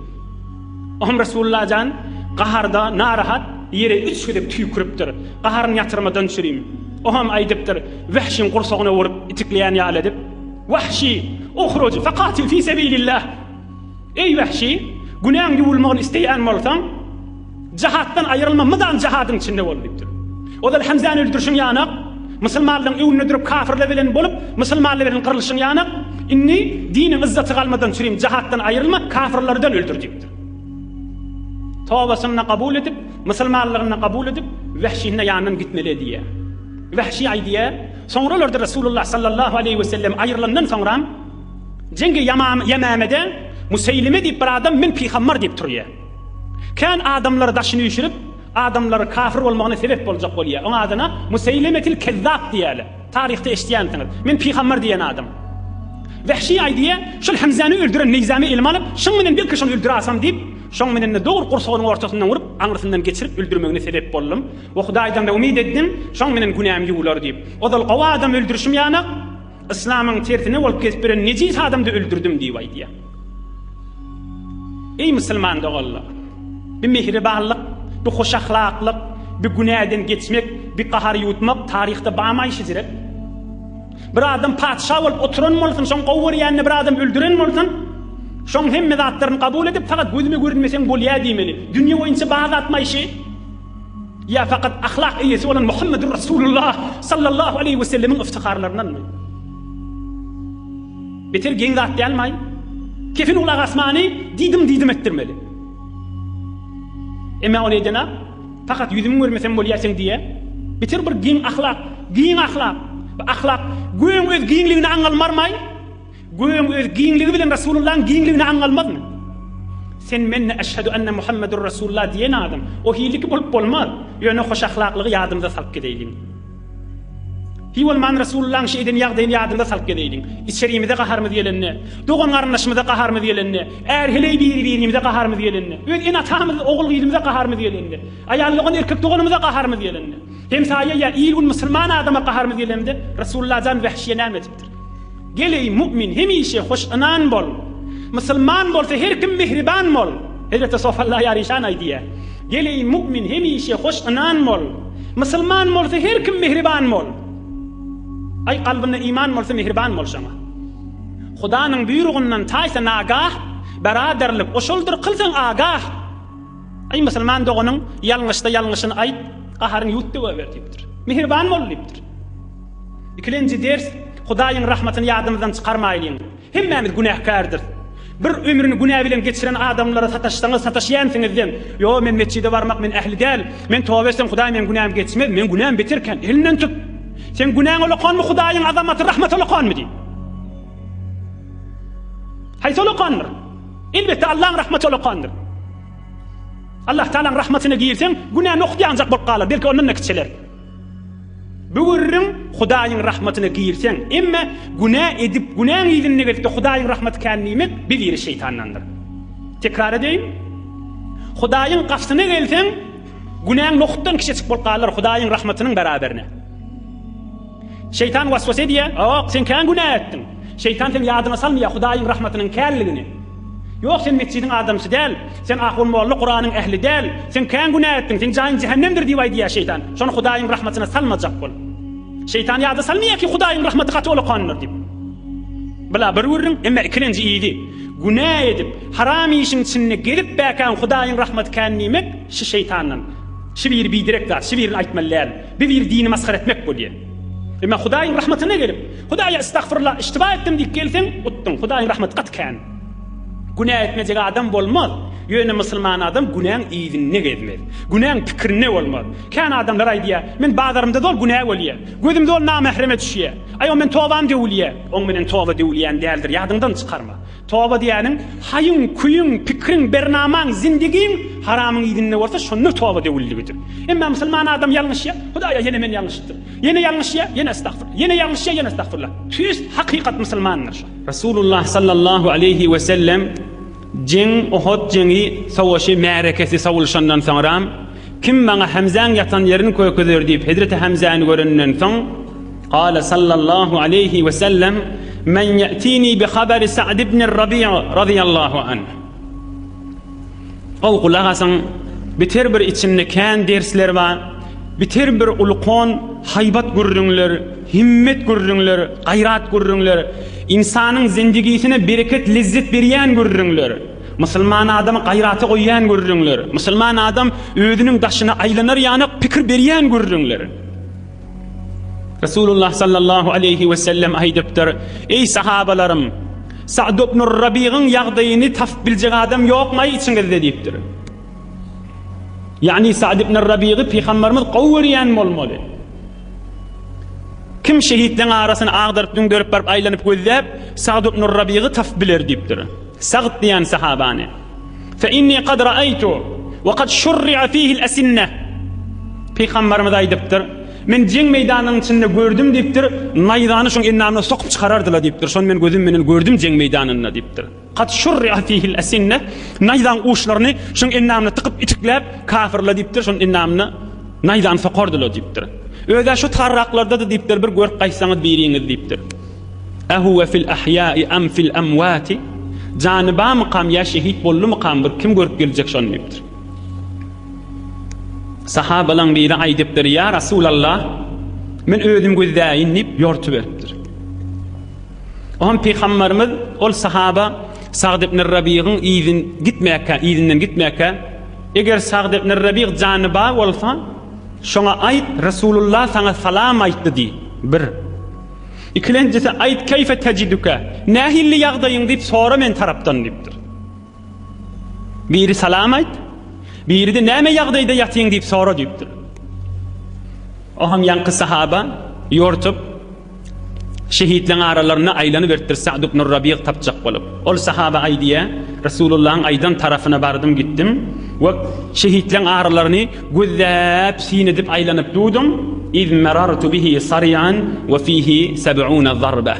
Ohm Resulullah jan gaharda narahat ýere üç gezek tüýküripdir. Gaharyny ýatyrmadan çürim. Ohm aýdypdyr, Wehşiň gursagyna urup itikleýän ýaly edip, Wahşi, uhruj fakatil fi sebilillah. Eý Wahşi, günäň ýuwulmagyny isleýän bolsaň, Jahatdan aýrylma, mydam jahadyň içinde bol diýipdir. Ozal Hemzäni öldürişiň ýanak, musulmanlaryň öňünde durup kafirler bilen bolup, musulmanlar bilen gyrlyşyň ýanak, indi diniň yzzaty galmadan çürim jahatdan aýrylma, kafirlerden öldür diýipdir. Tobasyny kabul edip, musulmanlygyny kabul edip, Wehşini ýanyndan gitmeli edýär. Wehşi aýdýar, soňra olarda Resulullah sallallahu aleýhi we sellem aýrylandan soňram Jeňgi Ýemämede Museýlime diýip bir adam men pygambar diýip turýar. Kän adamlary daşyny üýşürip, adamlary kafir bolmagyna sebep boljak bolýar. Oň adyna Museýlemetil Kezzap diýýärler. Taryhda eşidýänsiňiz. Men pygamber diýen adam. Wehşi aýdýar, şol Hemzäni öldüren neýzämi elime alyp, şoň menen belki şony öldürasam diýip, şoň menen-de dogry gursagynyň ortasyndan urup, aňrysyndan geçirip öldürmegine sebep boldum. We Hudaýdan-da umyt etdim, şoň menen günäm ýuwlar diýip. Ozal gowy adam öldürişim ýanak, Yslamyň tersine bolup gezip ýören nejis adamdy öldürdim diýip aýdýar. Eý musulman doganlar! Bi mehribanlyk, bi hoşahlaklyk, bi günäden geçmek, bi gahar ýuwutmak taryhda bamaý şejirek? Bir adam patyşa bolup oturan bolsun, şoň gowy görýänini bir adam öldüren bolsun, şoň hemme zatlaryny kabul edip, fakat gözüme görünmeseň bolýa diýmeli. Dünýe boýunça bar zatmaý şi? Ýa fakat ahlak eýesi bolan Muhammedur Rasulullah sallallahu aleýhi we sellemiň iftiharlaryndanmy? Beter geň zat dälmaý? Kefin gulak asmany diýdim-diýdim etdirmeli. Emma ony edena fakat ýüzümi görmesem bolýar seň diýýär. Beter bir geň ahlak, giň ahlak. Bu ahlak göýüň öz giňligini aňalmarmaý? Gögüň öz giňligi bilen Rasulullahyň giňligini aňalmazmy? Sen mende Eşhedü enne Muhammedur Rasulullah diýen adam, o hiliki bolup bolmaz, ýöne hoşahlaklygy ýadymyza salyp gezeýliň. Hiý bolman Rasulullahyň şu eden ýagdaýyny ýadymyza salyp gezeýliň. Içerimize gaharymyz gelende, dogan-garyndaşymyza gaharymyz gelende, är-heleý biri-birimize gaharymyz gelende, öz ene-atamyz, ogul-gyzymyza gaharymyz gelende, aýal dogan, erkek doganymyza gaharymyz gelende, hemsaýa ýa il-gün musulman adama gaharymyz gelende, Rasulullah jan Wehşiýe näme edipdir? Gel eý mu'min hemişe hoş ynan bol. Musulman bolsa her kim mihriban bol. Hezreti Sofalla Ýaryşan aýdýar. Gel eý mu'min hemişe hoş ynan bol. Musulman bolsa her kim mihriban bol. Aý kalbynda iman bolsa mihriban bol şoňa. Hudanyň buýrugyndan taýsa nagah, beraderlik oşoldyr kylsaň agah. Aý musulman doganyň ýalňyşsa ýalňyşyny aýt, gaharyňy ýuwut döwäber diýipdir. Mihriban bol diýipdir. Ikilenji ders, Hudaýyň rahmatyny ýadymyzdan çykarmaýlyň. Hemmämiz günäkärdiris. Bir ömrüni günä bilen geçiren adamlara sataşsaňyz, sataşýansyňyzdan, Ýo, men metjide barmak men ähli däl. Men toba etsem Hudaý meň günämi geçmez, meň günäm beter kän. Elinden tut. Seň günäň ulakanmy, Hudaýyň azamaty, rahmaty ulakanmy diý. Haýsy ulakandyr? Elbetde Allaň rahmaty ulakandyr. Allah Tagalaň rahmatyna girseň, günä nohut ýanjak bolup galar, belki ondan-da kiçeler. Bu gürrüň Hudaýyň rahmatyna girseň, emme günä edip, günäň yzynda gezip-de Hudaýyň rahmaty kän diýmek bir biri şeýtandandyr. Tekrar edeýin. Hudaýyň gapysyna gelseň, günäň nohutdan kiçejik bolup galar Hudaýyň rahmatynyň beraberine. Şeýtan waswasa edýär, Ýok, sen kän günä etdiň. Şeýtan seň ýadyňa salmaýar Hudaýyň rahmatynyň känligini. Ýok, sen metjidiň adamsy däl, sen ahun molla Kuranyň ähli däl, sen kän günä etdiň, seň jaýyň jähennemdir diýip aýdýar şeýtan. Şony Hudaýyň rahmatyna salmajak bol. Şeýtan ýada salmaýar ki, Hudaýyň rahmaty gaty ulakandyr diýip. Bula bir gürrüň, emma ikilenji yzy. Günä edip, haram işiň içinde gezip bäkäň Hudaýyň rahmaty kän diýmek, şi şeýtandan. Şi biri biderek zat, şi birini aýtmaly däl. Bir biri dini masgara etmek bolýar. Emma Hudaýyň rahmatyna gelip, Hudaýa estagfurullah, iştiba etdim diýip gelseň, utduň. Hudaýyň rahmaty gaty kän. Günä etmejek adam bolmaz. Ýöne musulman adam günäň yzynda gezmez. Günäň pikirinde bolmaz. Kän adamlar aýdýar, men bazarymda zol günä bolýar. Gözüm zol namähreme düşýär. Aý, o men tobam döwülýär. Oň menen toba döwülýän däldir, ýadyňdan çykarma. Toba diýýäniň, haýyň, küýüň, pikriň, bernamaň, zindigiň haramyň yzynda bolsa, şonda toba döwüldigidir. Emma musulman adam ýalňyşýar, Hudaýa ýene men ýalňyşypdyryn. Ýene ýalňyşýar, ýene estagfurullah. Ýene ýalňyşýar, ýene estagfurullah. Tüýs hakykat musulmandyr şo. Resulullah sallallahu aleýhi we sellem jeň Uhud jeňi sowaşy märekesi sowulyşandan soňram kim maňa Hemzäň ýatan ýerini kökezer diýip Hezreti Hemzäni görenden soň Kale sallallahu aleýhi we sellem. Men ýe'tini bi haberi Sa'd ibn Rabi' razyýallahu anh. Ol gulak asyň, biter bir içinde kän dersler bar, biter bir ulkan haýbat gürrüňler, himmet gürrüňler, gaýrat gürrüňler, ynsanyň zindigisine bereket, lezzet berýän gürrüňler, musulman adamy gaýrata goýýan gürrüňler, musulman adam özüniň daşyna aýlanar ýanak pikir berýän gürrüňler. Resulullah sallallahu aleýhi we sellem aýdypdyr, Eý sahabalarym! Sa'd ibn Rabigyň ýagdaýyny tapyp biljek adam ýokmaý içiňizde diýipdir. Ýagny Sa'd ibn Rabigy pygamberimiz gowy görýän bolmaly. Kim şehitleň arasyny agdaryp düňderip baryp aýlanyp gözläp Sa'd ibn Rabigy tapyp biler diýipdir. Sa'd diýen sahabany. Fe inni kad ra'aytu we kad şurri'a fihi'l esinne. Pygamberimiz aýdypdyr, Men jeň meýdanynyň içinde gördüm diýipdir, naýzany şoň endamyna sokup çykarardylar diýipdir. Şony men gözüm menen gördüm jeň meýdanynda diýipdir. Kad şurri'a fihi'l esinne. Naýzaň uçlaryny şoň endamyna tykyp itikläp kafirler diýipdir, şoň endamyna naýzany sokardylar diýipdir. Özä şu tarraklarda-da diýipdir, bir görüp gaýtsaňyz biriňiz diýipdir. Ehuwe fil ahýai am fil amwati, Jany bamykam ýa şehit boldumykam bir kim görüp geljek şony diýipdir. Sahabalaň biri aýdypdyr, Ýa Rasulallah, men özüm gözläýin diýip ýorty beripdir. Oňa pygamberimiz ol sahaba Sagd ibn Rabigyň yzyn gitmäkä, yzyndan gitmäkä, eger Sagd ibn Rabig jany bar bolsa, şoňa aýt, Resulullah saňa salam aýtdy diý. Bir. Ikilenjisi, Aýt, keýfe tejiduke? Nähilli ýagdaýyň diýip sora men tarapdan diýipdir. Biri salam aýt, biri-de näme ýagdaýda ýatyň diýip sora diýipdir. Oham ýaňky sahaba ýortup, şehitleň aralarynda aýlanyberipdir Sa'd ibn Rabiýg tapjak bolup. Ol sahaba aýdýar, Resulullahyň aýdan tarapyna bardym gitdim we şehitleň aralaryny Gözläp, syn edip aýlanyp durdum, Iz merartu bihi sarian we fihi seb'una zarbe.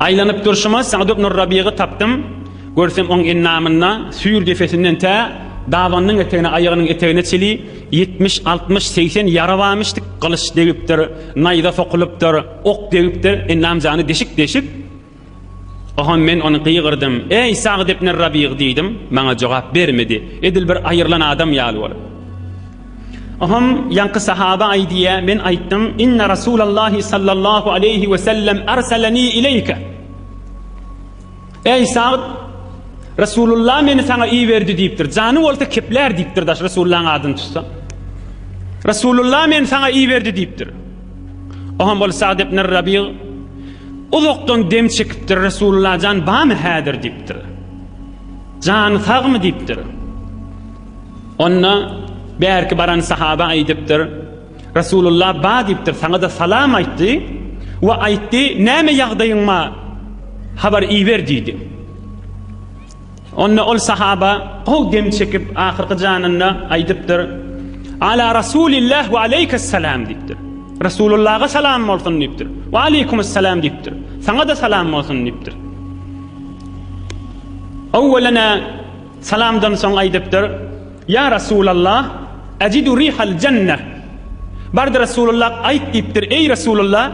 Aýlanyp durşuma Sa'd ibn Rabigy tapdym. Görsem oň endamynda süýr depesinden tä dabanynyň etegine, aýagynyň etegine çili 70, 60, 80 ýara barmyşdyk, gylyç degipdir, naýza sokulypdyr, ok degipdir, endam jany deşik-deşik. Ohan men ony gygyrdym, Eý, Sagd ibn Rabyg diýdim, maňa jogap bermedi, edil bir aýrylan adam ýaly bolup. Ohan ýaňky sahaba aýdýar, men aýtdym, Inne Rasulallahi sallallahu aleýhi we sellem arsalani ileýke. Eý, Sagd, Rasulullah meni saňa iberdi diýipdir. Jany bolsa keplär diýipdir daş Rasulullahyň adyny tutsa. Rasulullah meni saňa iberdi diýipdir. Ohan bol Sagd ibn Rabyg Uzakdan dem çekipdir, Resulullah jan bamy häzir diýipdir. Jany sagmy diýipdir. Onda bärki baran sahaba aýdypdyr, Resulullah ba diýipdir, saňa-da salam aýtdy we aýtdy, näme ýagdaýyň ba habar iber diýdi. Onda ol sahaba gowy dem çekip, ahyrky janynda aýdypdyr, Ala Rasulillah we aleýkessalam diýipdir. Resulullaha salam bolsun diýipdir. We aleýkumessalam diýipdir. Saňa-da salam bolsun diýipdir. Owwelene salamdan soň aýdypdyr, Ýa Resulallah, ejidu rihal jenneh. Bardy Resulullah aýt diýipdir, Eý Resulullah,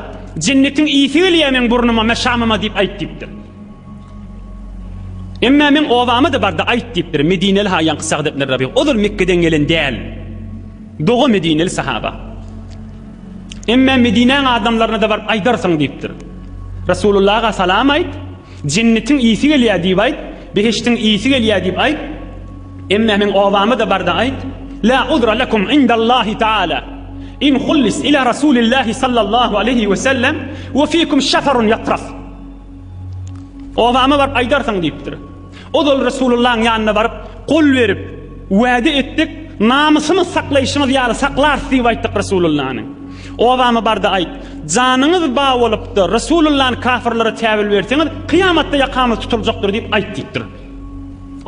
jennetiň ysy gelýär meň burnuma, meşamyma diýip aýt diýipdir. Emmä meň obama-da bar-da aýt diýipdir. Medineli ha ýaňky Sagd ibn Rabyg. Ozal Mekgeden gelen däl. Doga medineli sahaba. Emmä Medinäň adamlaryna-da baryp aýdarsyň diýipdir. Resulullaha salam aýt, jennetiň ysy gelýär diýip aýt, behişdiň ysy gelýär diýip aýt. Emmä meň obama-da bar-da aýt. La uzra lekum indallahi taala. In hullis ila Rasulillahi sallallahu aleýhi we sellem we fikum şafarun ýatraf. Obama baryp aýdarsyň diýipdir. Ozal Resulullahyň ýanyna baryp, gol berip, wada etdik, namysymyz saklaýşymyz ýaly saklarys diýip aýtdyk Resulullany. Obama bar-da aýt, janyňyz ba bolupdy, Resulullany kafirlere täwil berseňiz, kyýamatda ýakamyz tutuljakdyr diýip aýt diýipdir.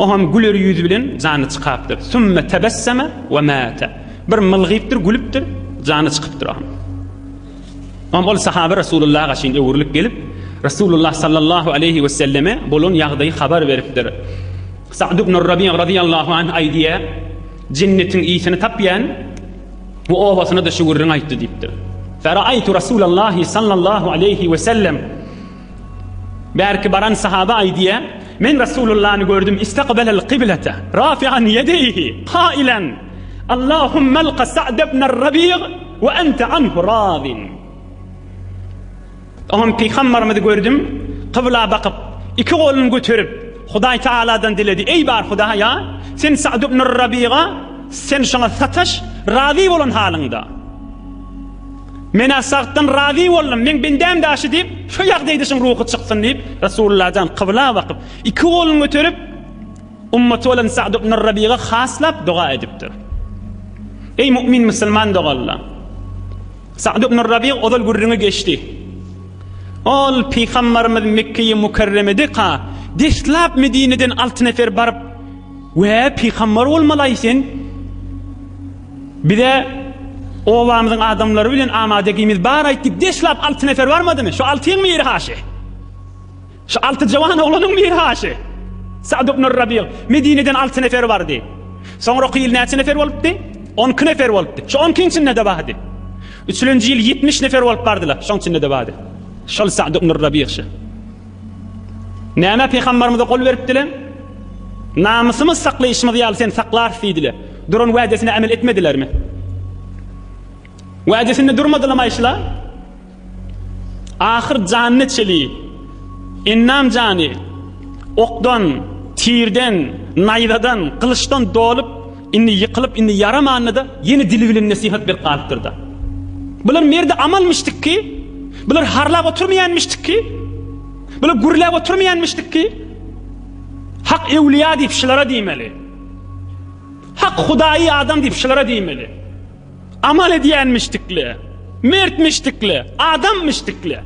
Oňam güler ýüz bilen jany çykapdyr. Sümme tebesseme we mate. Bir mylgypdyr, gülüpdir, jany çykypdyr oňam. Oňa ol sahaba Resulullaha gaşyn öwrülip gelip, Resulullah sallallahu aleýhi we selleme bolan ýagdaýy habar beripdir. Sa'd ibn Rabi' razyýallahu anh aýdýar, Jennetiň ysyny tapýan we obasyna-da şu gürrüňi aýtdy diýipdir. Fera'aytu Rasulallahi sallallahu aleýhi we sellem. Bärki baran sahaba aýdýar, Men Rasulullany gördüm, istakbalal kyblete, rafi'an ýedeýhi, kailen, Allahumma alqa Sa'd ibn Rabi' we ente anhu razin. Oňam pygambarymyzy gördüm, kybla bakyp, iki goluny göterip, Hudaý Tagaladan diledi, Eý bar Hudaýa, sen Sa'd ibn Rabiga, sen şoňa sataş, razy bolan halyňda. Men-ä Sagtdan razy boldum, meň bendäm daşy diýip, şu ýagdaýda şoň ruhy çyksyn diýip, Resulullah jan kybla bakyp, iki goluny göterip, ummaty bolan Sa'd ibn Rabiga haslap doga edipdir. Eý mu'min musulman doganlar! Sa'd ibn Rabi ozal gürrüňi geçdi. Ol pygambarymyz Mekgeýi Mükerremedeka deslap Medineden alty nefer baryp, We pygambar bolmalaý sen? Bize obamyzyň adamlary bilen amadegimiz bar aýt diýip deslap alty nefer barmadymy? Şu altyň biri haşy. Şu alty jawan oglanyň biri haşy. Sa'd ibn Rabi Medineden alty nefer bardy. Soňraky ýyl näçe nefer bolupdy? 12 nefer bolupdy. Şu 12-iň içinde-de bardy. Üçülenji ýyl 70 nefer bolup bardylar. Şoň içinde-de bardy. Şol Sa'd ibn Rabi şu. Näme pygamberimize gol beripdiler? Namysymyz saklaýşymyz ýaly sen saklarys diýdiler. Duran wädesine emel etmedilermi? Wädesinde durmadylar aýşylar? Ahyr janyny çeli, ennam jany okdan, tirden, naýzadan, gylyçdan dolup, indi ýykylyp, indi ýaramanda-da ýene dili bilen nesihat berip galypdyr-da. Bular merde amalmyşdyk ki, bular harlap oturmaýanmyşdyk ki, bular gürläp oturmaýanmyşdyk ki, Hak ewliýa diýip şulara diýmeli. Hak hudaýy adam diýip şulara diýmeli. Amal edýänmişdikle, mertmişdikle, adammyşdikle.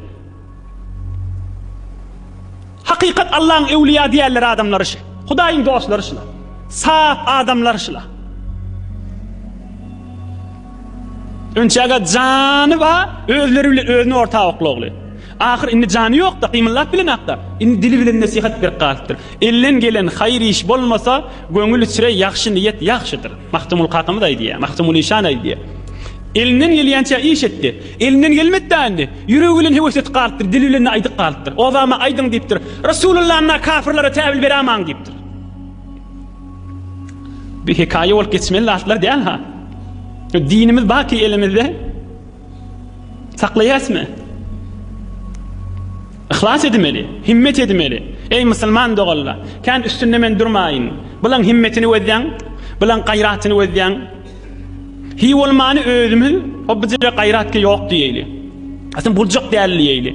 Hakykat Allaň öwliýa diýerler adamlary şy. Hudaýyň dostlary şylar. Sap adamlar şylar. Önçäge jany bar, özleri bilen özüni orta oklagly. Ahyr indi jany ýok-da, gymyldap bilenakda. Indi dili bilen nesihat berip galypdyr. Elden gelen haýyr iş bolmasa, göňül içre ýagşy niýet ýagşydyr. Magtymguly kakamyz aýdýar, Magtymguly işan aýdýar. Elinden gelýänçä iş etdi. Elinden gelmedi-dä indi. Ýüregi bilen höwes edip galypdyr, dili bilen-de aýdyp galypdyr. Obama aýdyň diýipdir. Resulullahna kafirlere täwil beramaň diýipdir. Bu hekaýa bolup geçmeli zatlar däl-ha. Dinimiz bar ki elimizde. Saklaýasmy? Yhlas edmeli, himmet edmeli. Eý musulman doganlar, kän üstünde men durmaýyn. Bulaň himmetini gözläň, bulaň gaýratyny gözläň. Hiý bolmany özümiz o bijire gaýrat ki ýok diýeýli. Aslynda boljak däl diýeýli.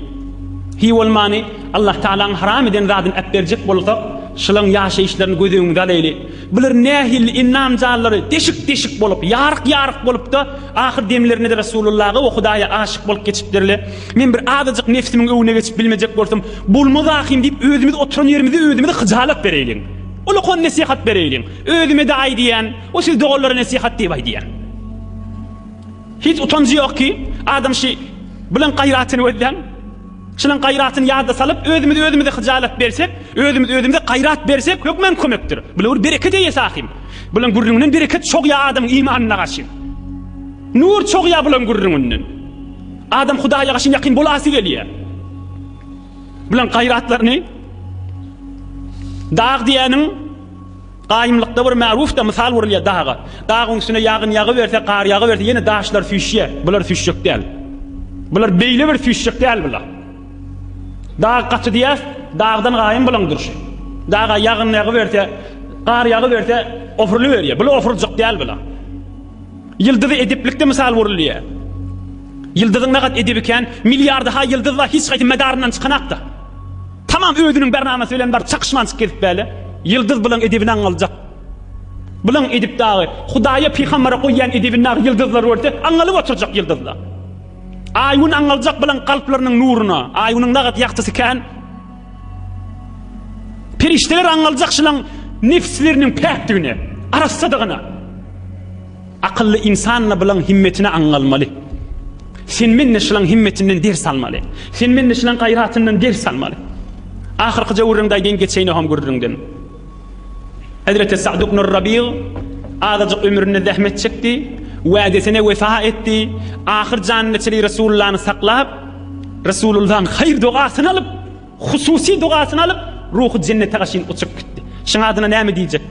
Hiý bolmany Allah Tagalaň haram eden zadyny äp berjek bolsak, şulaň ýaşaýyşlaryny göz öňüňize alaýly. Bular nähili ennam-janlary deşik-deşik bolup, ýaryk-ýaryk bolupda, ahyr demlerinde-de Resulullaha we Hudaýa aşyk bolup geçipdirler. Men bir azajyk nebsimiň öňüne geçip bilmejek bolsam, bolmaz ahym diýip özümiz oturan ýerimizde özümize hyjalat bereýliň. Ulakan nesihat bereýliň. Özüme-de aýdýan, o siz doganlara nesihat diýip aýdýan. Hiç utanjy ýok ki, adam şi bilen gaýratyny gözläň. Şunuň gaýratyny ýada salyp, özümiz özümize hyjalat bersek, özümiz özümize gaýrat bersek, hökman kömekdir. Bular bir bereket eýesi ahym. Bulaň gürrüňinden bereket çogýar adamyň imanyna garşy. Nur çogýar bulaň gürrüňinden. Adam Hudaýa garşy ýakyn bolasy gelýär. Bulaň gaýratlaryny dag diýeniň Gaýymlykda bir märuf-da mysal urulýar daga. Dagyň üstüne ýagyn ýagyberse, gar ýagyberse ýene daşlar süýşýär. Bular süýşjek däl. Bular beýle bir süýşjek däl bular. Dag gaty diýýäs, dagdan gaýym bulaň durşy. Daga ýagyn ýagyberse, gar ýagyberse opurylyberýär. Bular opuryljak däl bular. Ýyldyzy edeplikde mysal urulýar. Ýyldyzyň nagat edebi kän, milliarda-ha ýyldyz bar, hiç haýsy medaryndan çykanakda. Tamam özüniň bernamasy bilen baryp çakyşmançyk gezip bäle. Ýyldyz bulaň edebini aňaljak. Bulaň edip dagy Hudaýa pygambere goýýan edebini dagy ýyldyzlar görse aňalyp oturjak ýyldyzlar. Aý gün aňaljak bulaň kalplarynyň nuruna. Aý günüň nagat ýagtysy kän. Perişdeler aňaljak şulaň nefsleriniň päkdigine, arassadygyna. Akylly ynsan-da bulaň himmetine aňňalmaly. Sen men-de şulaň himmetinden ders almaly. Sen men-de şulaň gaýratyndan ders almaly. Ahyrkyja gürrüňde aýdaýyn geçeýin oham gürrüňden. Hezreti Sa'd ibn Rabi azajyk ömründe zähmet çekdi. Wädesine wefa etdi. Ahyr janyna çenli Resulullany saklap, Resulullaň haýyr dogasyny alyp, hususy dogasyny alyp, ruhy jennete gaşyn uçup gitdi. Şuň adyna näme diýjek?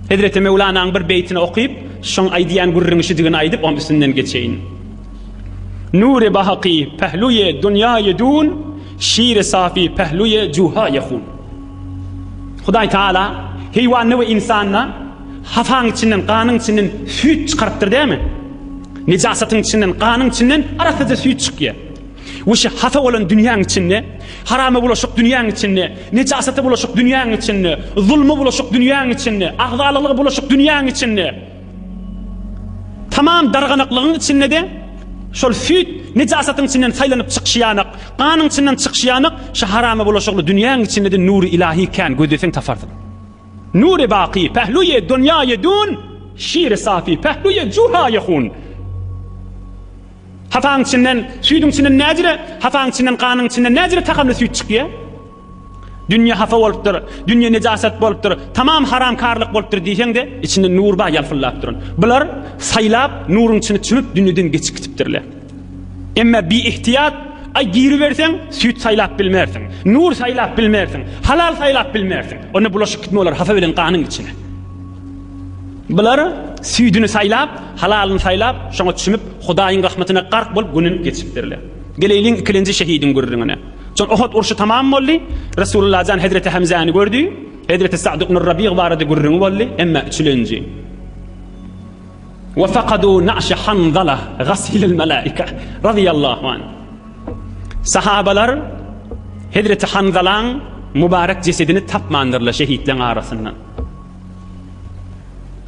Hezreti Möwlanaň bir beýtini okyp, şoň aýdýan gürrüňi şudigini aýdyp, oň üstünden geçeýin. Nury bahaky pehluýe dunýaýe dun, şiri safi pehluýe juhaýe hun. Hudaý Taala heýwanda we ynsanda hafaň içinden, ganyň içinden süýt çykarypdyr dämi? Nejasatyň içinden, ganyň içinden arassaja süýt çykýar. We şu hapa bolan dünýäň içinde, harama bulaşyk dünýäň içinde, nejasata bulaşyk dünýäň içinde, zulma bulaşyk dünýäň içinde, agzalalyga bulaşyk dünýäň içinde, tamam darganaklygyň içinde-de şol süýt nejasatyň içinden saýlanyp çykyşy ýanak, ganyň içinden çykyşy ýanak, şu harama bulaşykly dünýäň içinde-de nury ilahi kän, gözleseň taparsyň. Nury baky pehluýe dunýaýe dun, şiri safi pehluýe juhaýe hun. Hapaň içinden, süýdüň içinden näjire, hapaň içinden, ganyň içinden näjire tagamly süýt çykýar? Dünýe hapa bolupdyr, dünýe nejasat bolupdyr, tamam haramkarlyk bolupdyr diýseň-de, içinde nur bar ýalpyldap duran. Bular saýlap, nuruň içine çümüp dünýeden geçip gitipdirler. Emma biihtiýat, aý giriberseň, süýt saýlap bilmersiň, nur saýlap bilmersiň, halal saýlap bilmersiň. Onda bulaşyp gitme olar hapa bilen ganyň içine. Bular süýdüni saýlap, halalyny saýlap, şoňa çümüp, Hudaýyň rahmatyna gark bolup gününip geçipdirler. Geleýliň ikilenji şehidiň gürrüňine. Soň Uhud urşy tamam boldy. Resulullah jan hezreti Hemzäni gördi. Hezreti Sa'd ibn Rabyg barada gürrüňi boldy. Emma üçülenji. Wa faqadu na'şa Hanzala gasilil malaika radiyallahu anh. Sahabalar hezreti Hanzalaň mübarek jesedini tapmandyrlar şehitleň arasyndan.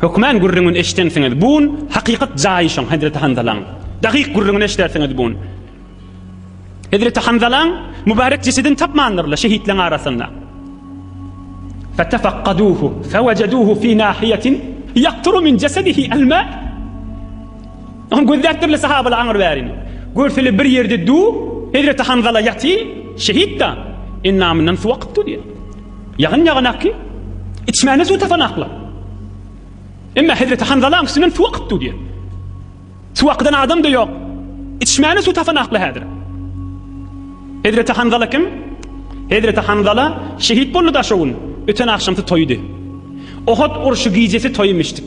Hökmän gürrüňini eşdensiňiz. Bun hakykat jaýy şoň Hezreti Hanzalaň. Dakyk gürrüňini eşdersiňiz bun. Hezreti Hanzalaň mübarek jesedini tapmandyrlar şehitleň arasynda. Fetefakkaduhu fewejeduhu fi nahiyetin yakturu min cesedihi el-ma. Oň gözläpdirler sahabalar aňyr bärini. Görsele bir ýerde du Hezreti Hanzala ýaty şehit da endamyndan suw akyp dur diýär. Ýagyn ýaganakky, içmäne suw tapanakla. Emma Hezreti Hanzalaň üstünden suw akyp dur diýär. Suw akydan adam-da ýok. Içmäne suw tapanakla häzir. Hezreti Hanzala kim? Hezreti Hanzala şehit boldy da şo gün. Öten agşamsy toýdy. Ohod urşy gijesi toýumyşdyk.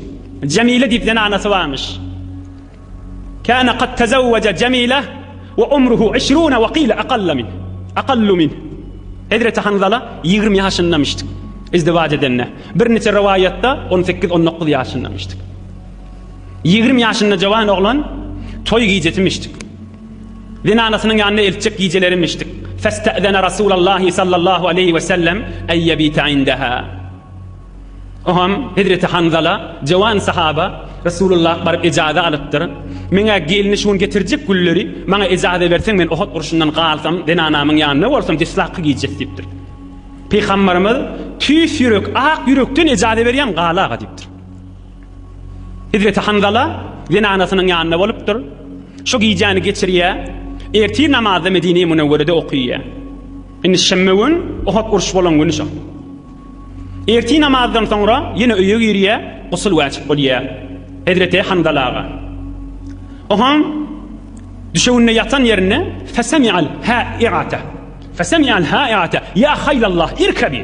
Jemile diýip zenanasy barmyş. Kana kad tezewweje Jemile we umruhu işrune we qile aqalla min. Aqallu min. Hezreti Hanzala 20 ýaşyndamyşdyk. Izdiwaç edende. Birniçe rowaýatda 18-19 ýaşyndamyşdyk. 20 ýaşynda jawan oglan toý gijesimişdik. Zenanasynyň ýanyna eltjek gijelerimişdik. Festezene Rasulallahi sallallahu aleýhi we sellem en ýebite indeha. Oňam hezreti Hanzala, jowan sahaba, Resulullah baryp ejaza alypdyr. Meň-ä gelni şu gün getirjek gülleri, maňa ejaza berseň, men Ohod urşundan galsam, zenanamyň ýanynda bolsam, deslapky gijesi diýipdir. Pygambarymyz, Tüýs ýürek, ak ýürekden ejaza berýän, gal aga diýipdir. Hezreti Hanzala zenanasynyň ýanynda bolupdyr. Şu gijäni geçirýär. Ertir namazda Medine-i Münewwerede okyýar. Indi şenbe gün, Ohod urşy bolan güni şo. Ertir namazdan soňra ýene öýe girýär, gusul wäjip bolýar. Hezreti Hanzala aga. Oňam düşeginde ýatan ýerinde fesemi'al ha'i'ata. Fesemi'al ha'i'ata ya haylallah irkabi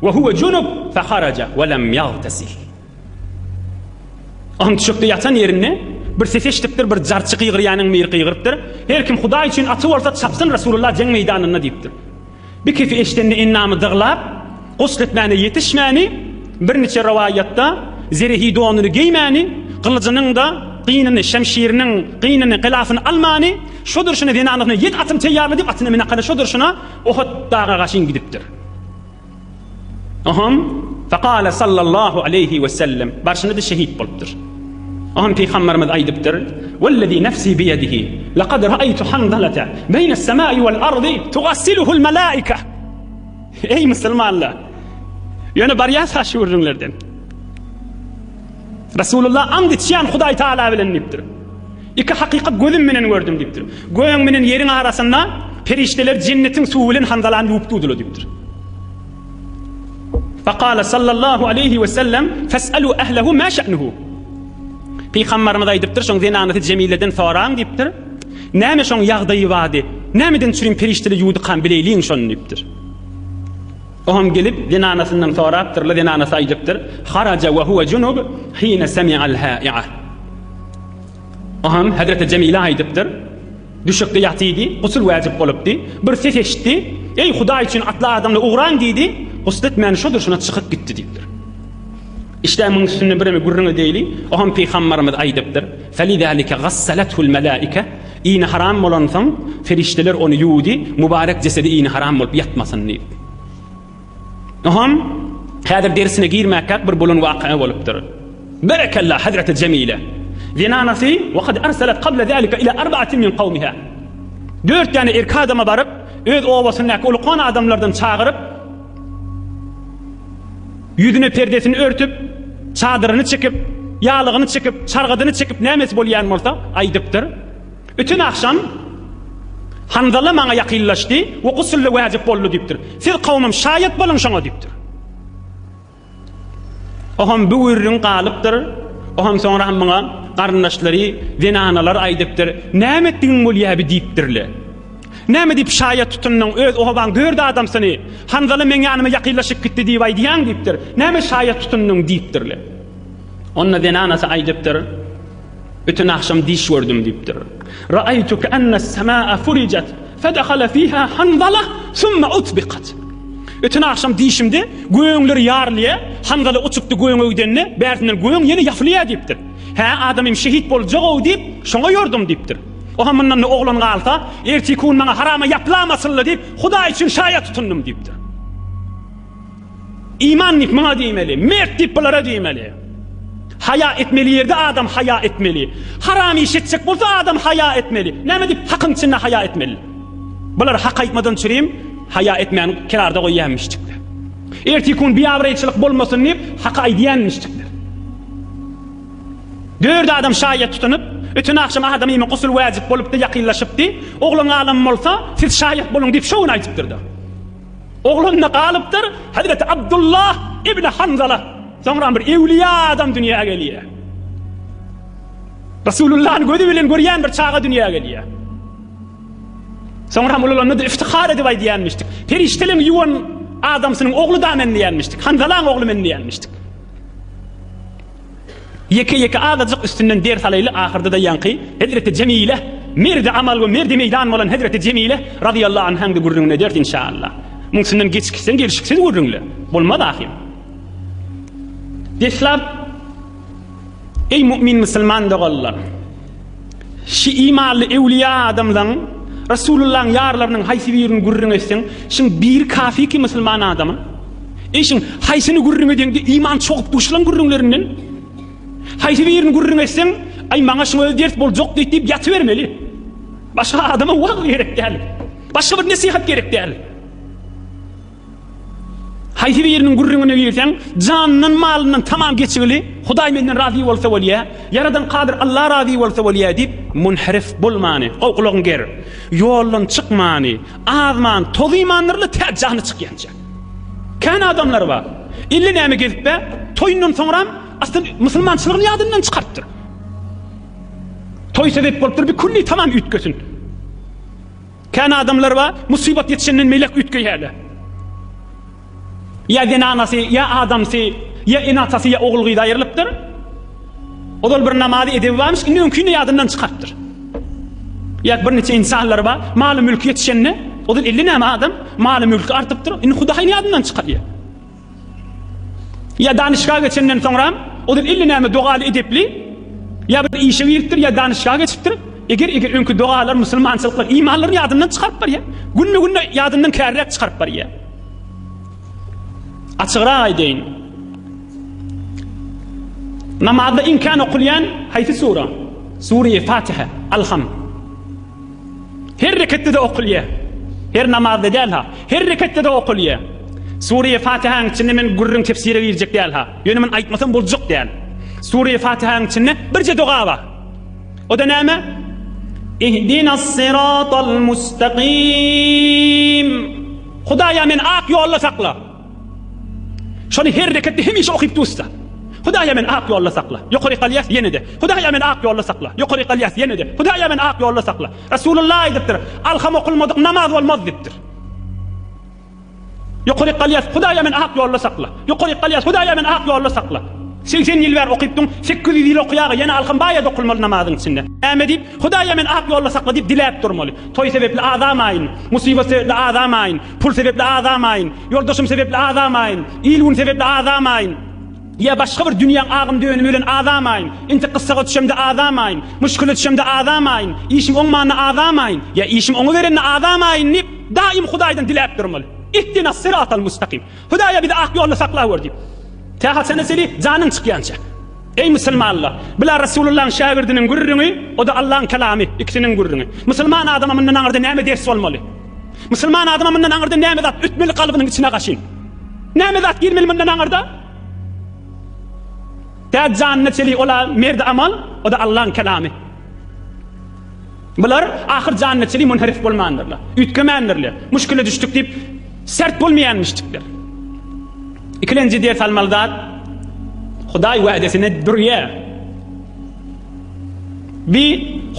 we huwe junub feharaja we lem yagtasil. Oňam düşekde ýatan ýerinde bir ses eşidipdir, bir jarçy gygyrýanyň biri gygyrypdyr. Her kim Hudaý üçin aty bolsa çapsyn Resulullah jeň meýdanynda diýipdir. Bir kefi eşidende endamy dyglap, gusl etmäne ýetişmäni, birniçe rowaýatda zerehi donuny geýmäni, gylyjynyň-da gynyny, şemşiriniň gynyny, gylafyny almany, şo durşuna zenanasyna ýet atym teýýarla diýip atyna münakada şo durşuna Ohud daga gaşyn gidipdir. Oham, Fekale sallallahu aleýhi we sellem, barşyna-da şehit bolupdyr. Oham Pygamberimiz aýdypdyr, Wellezî nefsî biýedihi, lekad ra'aýtu Hanzalete beýnes-semâi wel-ardy tugassiluhul melâike. Eý musulmanlar! Ýöne barýas-ha şu gürrüňlerden. Resulullah and içýän Hudaý Taala bilen diýipdir. Iki hakykat gözüm menen gördüm diýipdir. Gögüň menen ýeriň arasynda perişdeler jennetiň suwy bilen Hanzalany ýuwup durdylar diýipdir. Fekale sallallahu aleýhi we sellem fes'elu ehlehu ma şe'nuhu. Pygambarymyz aýdypdyr, şoň zenanasy Jemileden soraň diýipdir. Näme şoň ýagdaýy bady? Nämeden çürim perişdeler ýuwdukam bileýliň şony diýipdir. Oňam gelip zenanasyndan sorapdyrlar, zenanasy aýdypdyr, Haraja we huwe junub hine semi'al ha'i'a. Oňam Hezreti Jemile aýdypdyr, Düşekde ýatydy, gusul wäjip bolupdy. Bir ses eşitdi, Eý, Hudaý üçin atly adamlar ugraň diýdi, gusl etmän şo durşuna çykyp gitdi diýipdir. Işdä muň üstünde bireme gürrüň edeýli, oňam pygambarymyz aýdypdyr, Felizalike gassalathul melaike, Iýni haram bolansoň, perişdeler ony ýuwdy, mübarek jesedi iýni haram bolup ýatmasyn diýip. Oňam häzir dersine girmäkäk bir bolan waka bolupdyr. Berekella Hazreti Jemile. Zenanasy we kad arsalat qabla zalika ila arba'atin min qawmiha. Dört däne erkek adama baryp, öz obasyndaky ulukan adamlardan çagyryp, ýüzüne perdesini örtüp, çadyryny çekip, ýalygyny çekip, çargadyny çekip nämesi bolýan bolsa aýdypdyr. Öten agşam Hanzala maňa ýakynlaşdy we gusul-da wäjip boldy diýipdir. Siz kowumym şaýat boluň şoňa diýipdir. Oňam bu gürrüň galypdyr. Oňam soňra hem muňa garyndaşlary, zenanalar aýdypdyr. Näme etdigiň bolýa bi diýipdirle. Näme diýip şaýat tutundyň, öz obaň dört adamsyny Hanzala meň ýanyma ýakynlaşyp gitdi diýip aýdýaň diýipdir. Näme şaýat tutundyň diýipdirle. Onda zenanasy aýdypdyr. Öten agşam diş gördüm diýipdir. Ra'aýtu ke'ennes-semâ'e furijat, fedehala fiha Hanzala, summa utbikat. Öten agşam dişimde göňler ýarylýar, Hanzala uçupdy göňe gidende, bärsinden göň ýene ýapylýar diýipdir. Hä, adamym şehit boljag-ow diýip, şoňa ýordum diýipdir. Oha mundan-da oglan galsa, erteki gün maňa harama ýaplamasyn-la diýip, Hudaý üçin şaýat tutundym diýipdir. Iman diýip muňa diýmeli, mert diýip bulara diýmeli. Haýa etmeli ýerde adam haýa etmeli. Haram iş etjek bolsa adam haýa etmeli. Näme diýip hakyň içinde haýa etmeli? Bular hak aýtmadan çürim haýa etmän kenarda goýýanmişjikler. Erteki gün biabraýçylyk bolmasyn diýip haky aýdýanmişjikler. Dört adam şaýat tutunyp, öten agşam adamyma gusul wäjip bolupdy, ýakynlaşypdy. Oglan galan bolsa, siz şaýat boluň diýip şo gün aýdypdyr-da. Oglunda galypdyr, Hezreti Abdullah ibn Hanzala. Soňra bir ewliýa adam dünýä gelýär. Resulullahny gözi bilen görýän bir çaga dünýä gelýär. Soňra ulalanda da iftihar edip aýdýanmyşdyk. Perişdeleň ýuwan adamsynyň ogly da men diýenmişdik. Hanzalaň ogly men diýenmişdik. Ýeke-ýeke azajyk üstünden ders alaýly, ahyrda-da ýaňky Hezreti Jemile, merdi amal we merdi meýdan bolan Hezreti Jemile razyýallahu anhaň-da gürrüňini ederis inşaallah. Muň üstünden geçikseň gelşiksiz gürrüňle. Bolmaz ahym. Deslap Eý mu'min musulman doganlar! Şi imanly öwliýa adamlaň, Resulullahyň ýarlarynyň haýsy birini gürrüň etseň, şiň biri kafi ki musulman adama. Eý şiň haýsyny gürrüň edeňde iman çogup dur şulaň gürrüňlerinden. Haýsy birini gürrüň etseň, aý maňa şuň özi ders boljak diýip diýip ýatybermeli. Başga adama wagyz gerek däl. Başga bir nesihat gerek däl. Haýsy biriniň gürrüňine girseň, janyndan, malyndan tamam geçigili, Hudaý menden razy bolsa bolýa, Ýaradan Kadyr Alla razy bolsa bolýa diýip, munharif bolmany, gowy gulagyňy ger, ýoldan çykmany, azman, tozymandyr-la tä jany çykýança. Kän adamlar bar. Ille näme gezip-ä, toýundan soňram asyl musulmançylygyny ýadyndan çykarypdyr. Toý sebäp bolupdyr, bir külli tamam üýtgesin. Kän adamlar bar, musybat ýetişenden melek üýtgeýärler. Ýa zenanasy, ýa adamsy, ýa ene-atasy, ýa ogul-gyzy aýrylypdyr. Ozal bir namazy edebi barmyş, indi öňkini ýadyndan çykarypdyr. Ýa birniçe insanlar bar, maly-mülki ýetişende, ozal 50 näme adam, maly-mülki artypdyr, indi Hudaýyny ýadyndan çykarýar. Ýa danyşga geçenden soňram, ozal elli näme dogaly edepli, ýa bir işe giripdir, ýa danyşga geçipdir. Eger eger öňki dogalar, musulmançylyklar, imanlaryny ýadyndan çykaryp barýar. Günbe-günde ýadyndan kärräk çykaryp barýar. Açygrak aýdaýyn. Namazda iň kän okulýan haýsy sura? Sure-i Fatiha, Alham. Her reketde-de okulýar. Her namazda däl-ha. Her reketde-de okulýar. Sure-i Fatihanyň içinde men gürrüň tefsire girjek däl-ha. Ýöne men aýtmasam boljak däl. Sure-i Fatihanyň içinde birje doga bar. O-da näme? Ihdinas siratal mustaqim. Hudaýa meni ak ýolda sakla. Şony her reketde hemişe okyp dursa. Hudaýa meni ak ýolda sakla. Ýokaryk galýas ýene-de. Hudaýa meni ak ýolda sakla. Ýokaryk galýas ýene-de. Hudaýa meni ak ýolda sakla. Resulullah aýdypdyr, Alham okulmadyk namaz bolmaz diýipdir. Ýokaryk galýas, Hudaýa meni ak ýolda sakla. Ýokaryk galýas, Hudaýa meni ak ýolda sakla. 80 ýyl bäri okypdyň, 800 ýyl okaýaga ýene alham baýat okulmaly namazyň içinde. Näme diýip, Hudaýa meni ak ýolda sakla diýip diläp durmaly. Toý sebäpli azamaýyn, musybat sebäpli azamaýyn, pul sebäpli azamaýyn, ýoldaşym sebäpli azamaýyn, il-gün sebäpli azamaýyn, ýa başga bir dünýäň agym-dönümi bilen azamaýyn, intek gyssaga düşemde azamaýyn, muşkile düşemde azamaýyn, işim oňmanda azamaýyn, ýa işim oňuberende azamaýyn diýip, daýym Hudaýdan diläp durmaly. Ihdinas syratal mustakim. Hudaýa bizi ak ýolda saklawer diýip. Tä haçana çenli? Janyň çykýança. Eý musulmanlar! Bular Resulullahyň şägirdiniň gürrüňi, o-da Allahyň kelamy, ikisiniň gürrüňi. Musulman adama mundan aňyrda näme ders bolmaly? Musulman adama mundan aňyrda näme zat ötmeli kalbynyň içine gaşyn? Näme zat girmeli mundan aňyrda? Tä janyna çenli ola merdi amal, o-da Allahyň kelamy. Bular ahyr janyna çenli munherif bolmandyrlar. Üýtgemändirler. Muşkile düşdük diýip sert bolmaýanmyşdyklar. Ikilenji ders almaly zat Hudaý wädesine durýar. Bi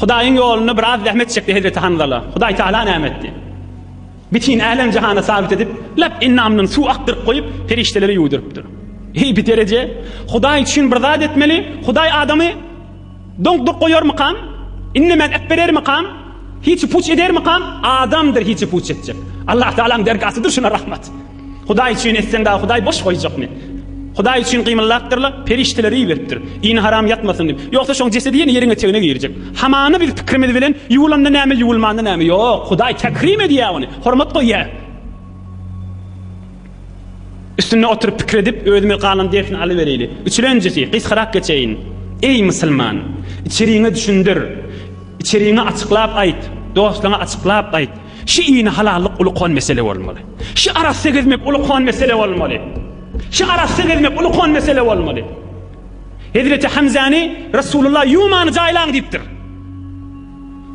Hudaýyň ýolunda biraz zähmet çekdi Hezreti Hanzala. Hudaý Taala näme etdi? Bütin älem jahana sabit edip, lap endamyndan suw akdyryp goýup, perişdelere ýuwdurypdyr. Eý bi dereje Hudaý üçin bir zat etmeli, Hudaý adamy Doňduryp goýarmykam? Inlemän äpberermikam? Hiçi puç edermikam? Adamdyr hiçi puç etjek. Allah Tagalaň dergasydyr şuna rahmat. Hudaý üçin etseň dagy Hudaý boş goýjakmy? Hudaý üçin gymyldapdyrlar, perişdeleri iberipdir. Ini haram ýatmasyn diýip. Ýogsa şoň jesedi ýene ýeriň etegine girjek. Hamana biz pikrimiz bilen ýuwulanda näme, ýuwulmanda näme? Ýok, Hudaý tekrim edýär ony, hormat goýýar. Üstünde oturyp pikir edip, özümiz galan dersini alybereli. Üçülenjisi, gysgarak geçeýin. Eý, musulman! Içeriňe düşündir. Içeriňe açyklap aýt. Dostlaňa açyklap aýt. Şi ini halallyk ulkan mesele bolmaly. Şi arassa gezmek ulkan mesele bolmaly. Şi arassa gezmek ulkan mesele bolmaly. Hezreti Hamzany Resulullah ýuwmany jaýlaň diýipdir.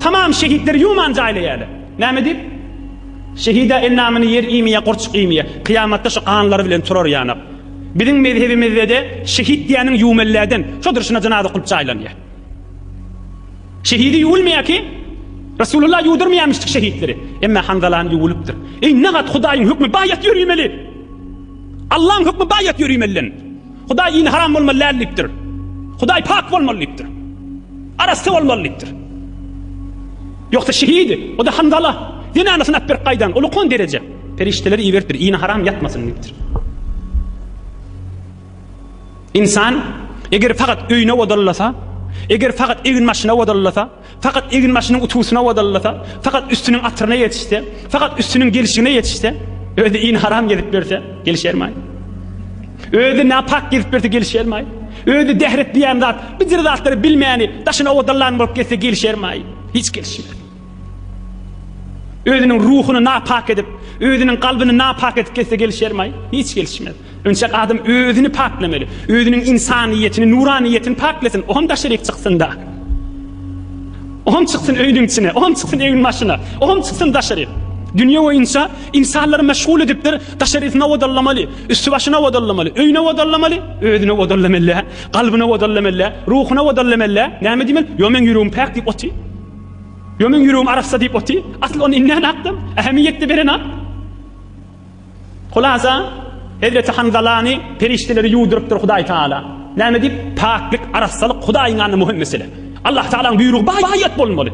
Tamam şehitleri ýuwman jaýlaýarlar. Näme diýip? Şehida endamyny ýer iýmeýär, gurçuk iýmeýär. Kyýamatda şu ganlary bilen turar ýanak. Biziň mezhebimizde-de şehit diýeniň ýuwmelläden, şo durşuna jynaza okulyp jaýlanýar. Şehidi ýuwulmaýar ki, Resulullah ýuwdurmaýarmyşdyk şehitleri. Emma Hanzalany ýuwulypdyr. Eý, nagat Hudaýyň hökmi baýat ýörümeli. Allaň hökmi baýat ýörümelilen. Hudaý ini haram bolmaly däl diýipdir. Hudaý pak bolmaly diýipdir. Arassa bolmaly diýipdir. Ýogsa şehidi, o-da Hanzala, zenanasyny alyp berip gaýdan, ulukan dereje. Perişdeleri iberipdir, ini haram ýatmasyn diýipdir. Insan eger fakat öýüne odallasa, eger fakat egin-başyna odallasa, Fakat egin-başynyň utusyna odallasa, fakat üstüniň atyryna ýetişse, fakat üstüniň gelşigine ýetişse, özi in haram gezip berse, gelişermaý? Özi napak gezip berse, gelişermaý? Özi dehret diýen zat, bir zatlary bilmäni, daşyna odallan bolup gezse, gelişermaý? Hiç gelişmez. Özüniň ruhuny napak edip, özüniň kalbyny napak edip gezse gelişermaý? Hiç gelişmez. Önçek adam özüni paklemeli. Özüniň insaniýetini, nuraniýetini paklesin. Ohm daşaryk çyksyn-da. Ohm çyksyn öýüniň içine, ohm çyksyn egin başyna, ohm çyksyn daşaryk. Dünýe boýunça insanlary meşgul edipdir, daşarysyna odallamaly, üsti başyna odallamaly, öýüne odallamaly, özüne odallamaly, kalbyna odallamaly, ruhuna odallamaly. Näme diýmeli? Ýo meň ýüregim päk diýip oty. Ýo meň ýüregim arassa diýip oty. Asyl ony inňän akdym, ähmiýetde beren ak. Hulasa, Hezreti Hanzalany perişdeleri ýuwdurypdyr Hudaý Taala. Näme diýip? Paklik, arassalyk Hudaýyň ýanynda möhüm mesele. Allah Taalaň buýrugy baýat bolmaly.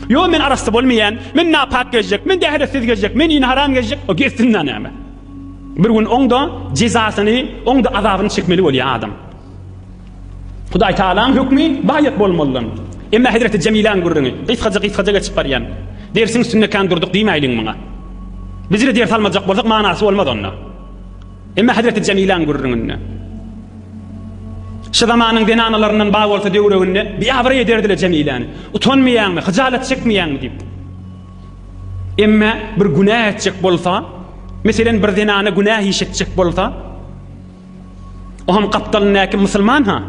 Ýo men arassa bolmaýan, men napak gezjek, men däheretsiz gezjek, men ini haram gezjek, o gezsin-dä näme. Bir gün oň-da jezasyny, oň-da azabyny çekmeli bolýar adam. Hudaý Tagalaň hökmi baýat bolmalydan. Emma Hezreti Jemiläň gürrüňi, gysgaja gysgaja geçip barýan. Dersiň üstünde kän durduk diýmäýliň muňa. Bizire ders almajak bolsak manasy bolmaz onda. Emma Hezreti Jemiläň gürrüňinde. Şu zamanyň zenanalaryndan bar bolsa döwreginde biabraý ederdiler Jemiläni. Utanmaýaňmy, hyjalat çekmeýäňmi diýip. Emma bir günä etjek bolsa, meselen bir zenana günä iş etjek bolsa, Oňam gapdalyndaky musulman-ha.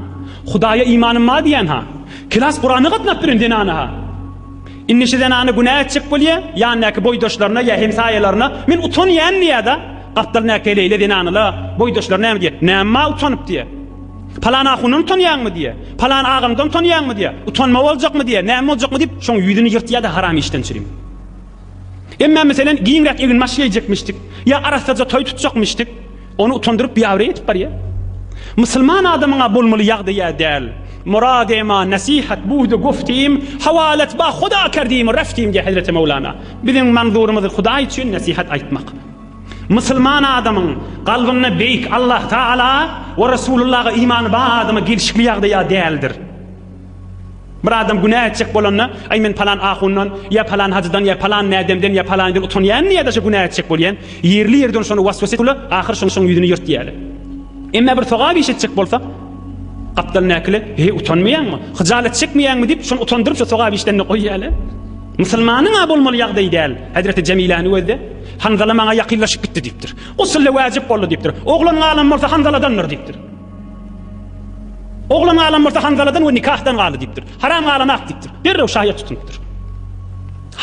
Hudaýa imanym bar diýýän-ha. Kelas Kurana gatnap duran zenana-ha. Indi şu zenana günä etjek bolýa, ýanyndaky boýdaşlaryna ýa hemsaýalaryna men utanýan diýýä-da. Gapdalyndaky heleýle zenanalar, boýdaşlary näme diýýär? Näme bar utanyp diýýär. Palan ahundan utanýaňmy diýýär. Palan agaňdan utanýaňmy diýýär. Utanma boljakmy diýýär. Näme boljakmy diýip, şoň ýüzüni ýyrtýar-da haram işden çürim. Emma meselen giňräk eginbaş geýjekmişdik, ýa arassaja toý tutjakmyşdyk, ony utandyryp biabraý edip barýar. Musulman adamyň-a bolmaly ýagdaýy-a däl. Murad-e ma nesihat budu guftim, hawalat ba Huda kerdim reftim diýýär Hezreti Möwlana. Biziň manzurymyz Hudaý üçin nesihat aýtmak. Musulman adamyň kalbynda beýik Allah Taala we Resulullaha imany bar adama gelşikli ýagdaýa däldir. Bir adam günä etjek bolanda, aý men palan ahundan, ýa palan hajydan, ýa palan mädemden, ýa palanydan utanýan diýýär-de şo günä etjek bolýan. Ýerli ýerden şony waswasa edip, ahyr şoň şoň ýüzüni ýyrtýar. Emma bir sogap iş etjek bolsa, gapdalyndakylar, Heý, utanmaýaňmy? Hyjalat çekmeýäňmi diýip, şony utandyryp şo sogap işden-de goýýarlar. Musulmanyň-a bolmaly ýagdaýy däl. Hezreti Jemiläni gözle. Hanzala maňa ýakynlaşyp gitdi diýipdir. Gusulle wajyp boldy diýipdir. Oglan galan bolsa Hanzaladandyr diýipdir. Oglan galan bolsa Hanzaladan we nikahdan galdy diýipdir. Haram galanak diýipdir. Derrew şaýat tutunypdyr.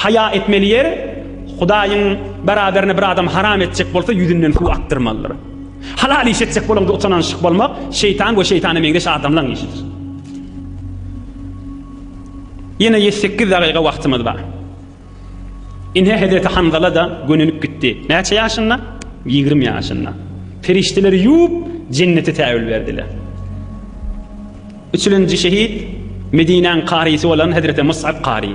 Haýa etmeli ýer Hudaýyň beraberine bir adam haram etjek bolsa ýüzünden suw akdyrmalydyr. Halal iş etjek bolaňda utananyşyk bolmak şeýtan we şeýtana meňzeş adamlaň işidir. Ýene ýedi-sekiz dagyga wagtymyz bar. Ine hezreti Hanzala-da gönenip gitdi. Näçe ýaşynda? 20 ýaşynda. Perişdeler ýuwup, jennete täwil berdiler. Üçülenji şehit Medinäň karysy bolan hezreti Mus'ab kary.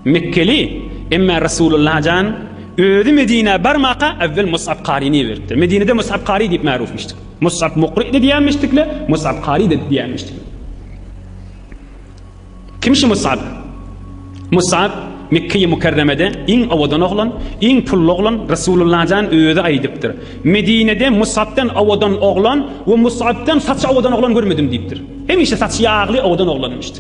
Mekkeli, emma Resulullah jan özi Medinä barmaka äwwel Mus'ab karyny iberipdir. Medinede Mus'ab kary diýip märufmyşdyk. Mus'ab mukry-da diýýänmişdikle, Mus'ab kary-da diýýänmişdikle. Kim şu Musab? Musab Mekge-i Mükerremede iň owadan oglan, iň pully oglan Resulullah jan özi aýdypdyr. Medinede Musabdan owadan oglan we Musabdan saçy owadan oglan görmedim diýipdir. Hemişe saçy ýagly owadan oglanmyşdy.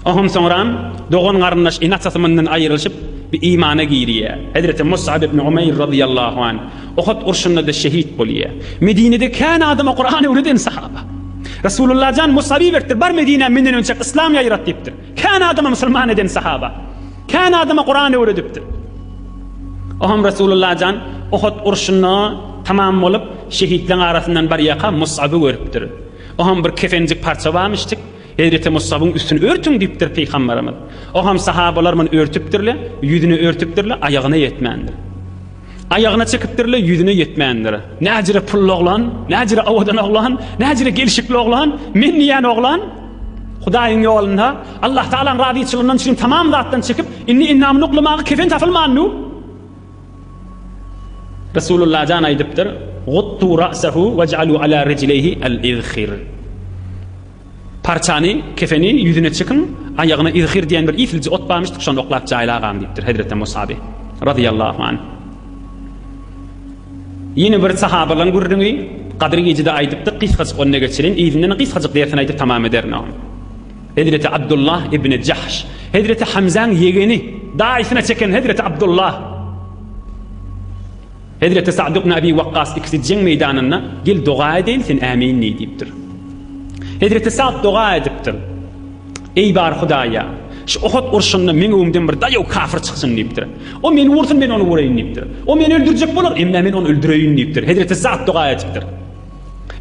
Oňam soňram dogan-garyndaş ene-atasy mundan aýrylyşyp bir imana girýär. Hezreti Musab ibn Umeýr razyýallahu anh Uhud urşunda-da şehit bolýar. Medinede kän adama Kuran öwreden sahaba. Resulullah jan Musaby beripdir, bar Medinä menden önçek yslam ýaýrat diýipdir. Kän adama musulman eden sahaba. Kän adama Kuran öwredipdir. Oham Resulullah jan Uhud urşunda tamam bolup şehitleň arasyndan barýaka Musaby görüpdir. Oham bir kefenjik parça barmyşdyk. Hezreti Musabyň üstüni örtüň diýipdir pygamberimiz. Oham sahabalar muny örtüpdirler, ýüzüni örtüpdirler, aýagyna ýetmändir. Aýagyna çekipdirler, ýüzüne ýetmändir. Näjire pully oglan, näjire owadan oglan, näjire gelşikli oglan, men diýýän oglan Hudaýyň ýolunda Allah Tagalaň razyçylygyndan üçin tamam zatdan çekip, indi endamyny oklamaga kefen tapylmandy. Resulullah jan aýdypdyr, Guttu ra'sahu waj'alu ala rijleýhi al-izhir. Parçany, kefeni ýüzüne çekiň, aýagyna izhir diýen bir islije ot barmyşdyk, şony oklap jaýlagaň diýipdir Hezreti Musaby razyýallahu anh. Ýene bir sahabalaryň gürrüňi, Gadyr gijede aýdypdyk, gysgajyk onda geçeliň, yzyndan gysgajyk dersini aýdyp tamam ederin. Hezreti Abdullah ibn Jahş, Hezreti Hamzaň ýegeni, daýysyna çeken Hezreti Abdullah. Hezreti Sa'd ibn Abi Wakkas ikisi jeň meýdanynda gel doga edeýin sen ämin diý diýipdir. Hezreti Sa'd doga edipdir. Eý bar Hudaýa, şu Uhud urşunda meň öňümden bir daýaw kafir çyksyn diýipdir. O meni ursun men ony uraýyn diýipdir. O meni öldürjek bolar, emma men ony öldüreýin diýipdir. Hezreti Sa'd doga edipdir.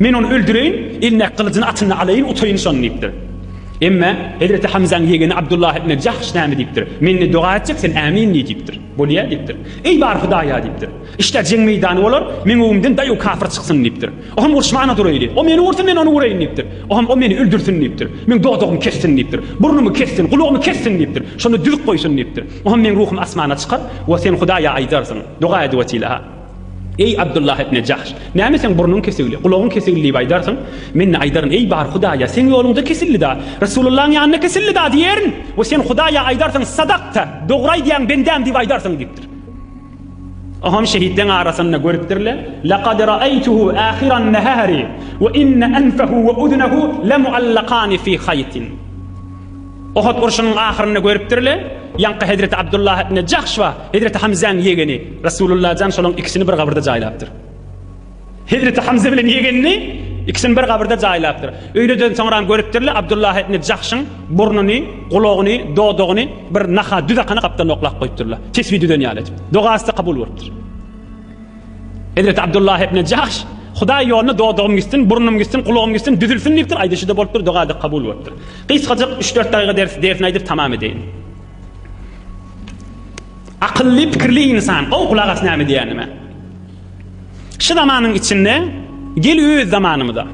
Men ony öldüreýin, elindäki gylyjyny atynda alaýyn, utaýyn şony diýipdir. Emma Hezreti Hamzaň ýegeni Abdullah ibn Jahş näme diýipdir? Men ne doga etjek, sen ämin diý diýipdir. Bolýa diýipdir. Eý bar Hudaýa diýipdir. Işdä jeň meýdany bolar, meň öňümden daýaw kafir çyksyn diýipdir. O hem urşmana duraýly. O meni ursun, men ony uraýyn diýipdir. O hem o meni öldürsin diýipdir. Meň dodagymy kessin diýipdir. Burnumy kessin, gulagymy kessin diýipdir. Şonda düzüp goýsun diýipdir. O hem meň ruhum asmana çykar we sen Hudaýa aýdarsyň. Doga edip otyla. Eý Abdullah ibn Jahş! Näme seň burnuň kesigli, gulagyň kesigli diýip aýdarsyň? Men-de aýdaryn, Eý bar Hudaýa, seň ýoluňda kesildi-da, Resulullahyň ýanynda kesildi-da diýerin we sen Hudaýa aýdarsyň, Sadakta, dogry aýdýaň bendäm diýip aýdarsyň diýipdir. Oňam şehitleň arasynda görüpdirler, Laqad ra'aýtuhu ahiran nahari we inne anfahu we uzunahu lemuallakani fi haýtin. Uhud urşunyň ahyrynda görüpdirler, ýaňky hezreti Abdullah ibn Jahş we hezreti Hamzäň ýegeni Resulullah jan şolaryň ikisini bir gabyrda jaýlapdyr. Hezreti Hamza bilen ýegenini ikisini bir gabyrda jaýlapdyr. Öýleden soňram görüpdirler, Abdullah ibn Jahşyň burnuny, gulagyny, dodagyny bir naha düz akana gapdalyna oklap goýupdyrlar. Tesbi düzen ýaly edip. Dogasy-da kabul bolupdyr. Hezreti Abdullah ibn Jahş. Hudaý ýoluna dodagym gitsin, burnum gitsin, gulagym gitsin, düzülsin diýipdir, aýdyşy-da bolupdyr, doga-da kabul bolupdyr. Gysgajyk üç-dört dagyga ders, dersini aýdyp tamam edeýin. Akylly, pikirli ynsan, gowy gulak as näme diýýänime. Şu zamanyň içinde gel öz zamanymyza.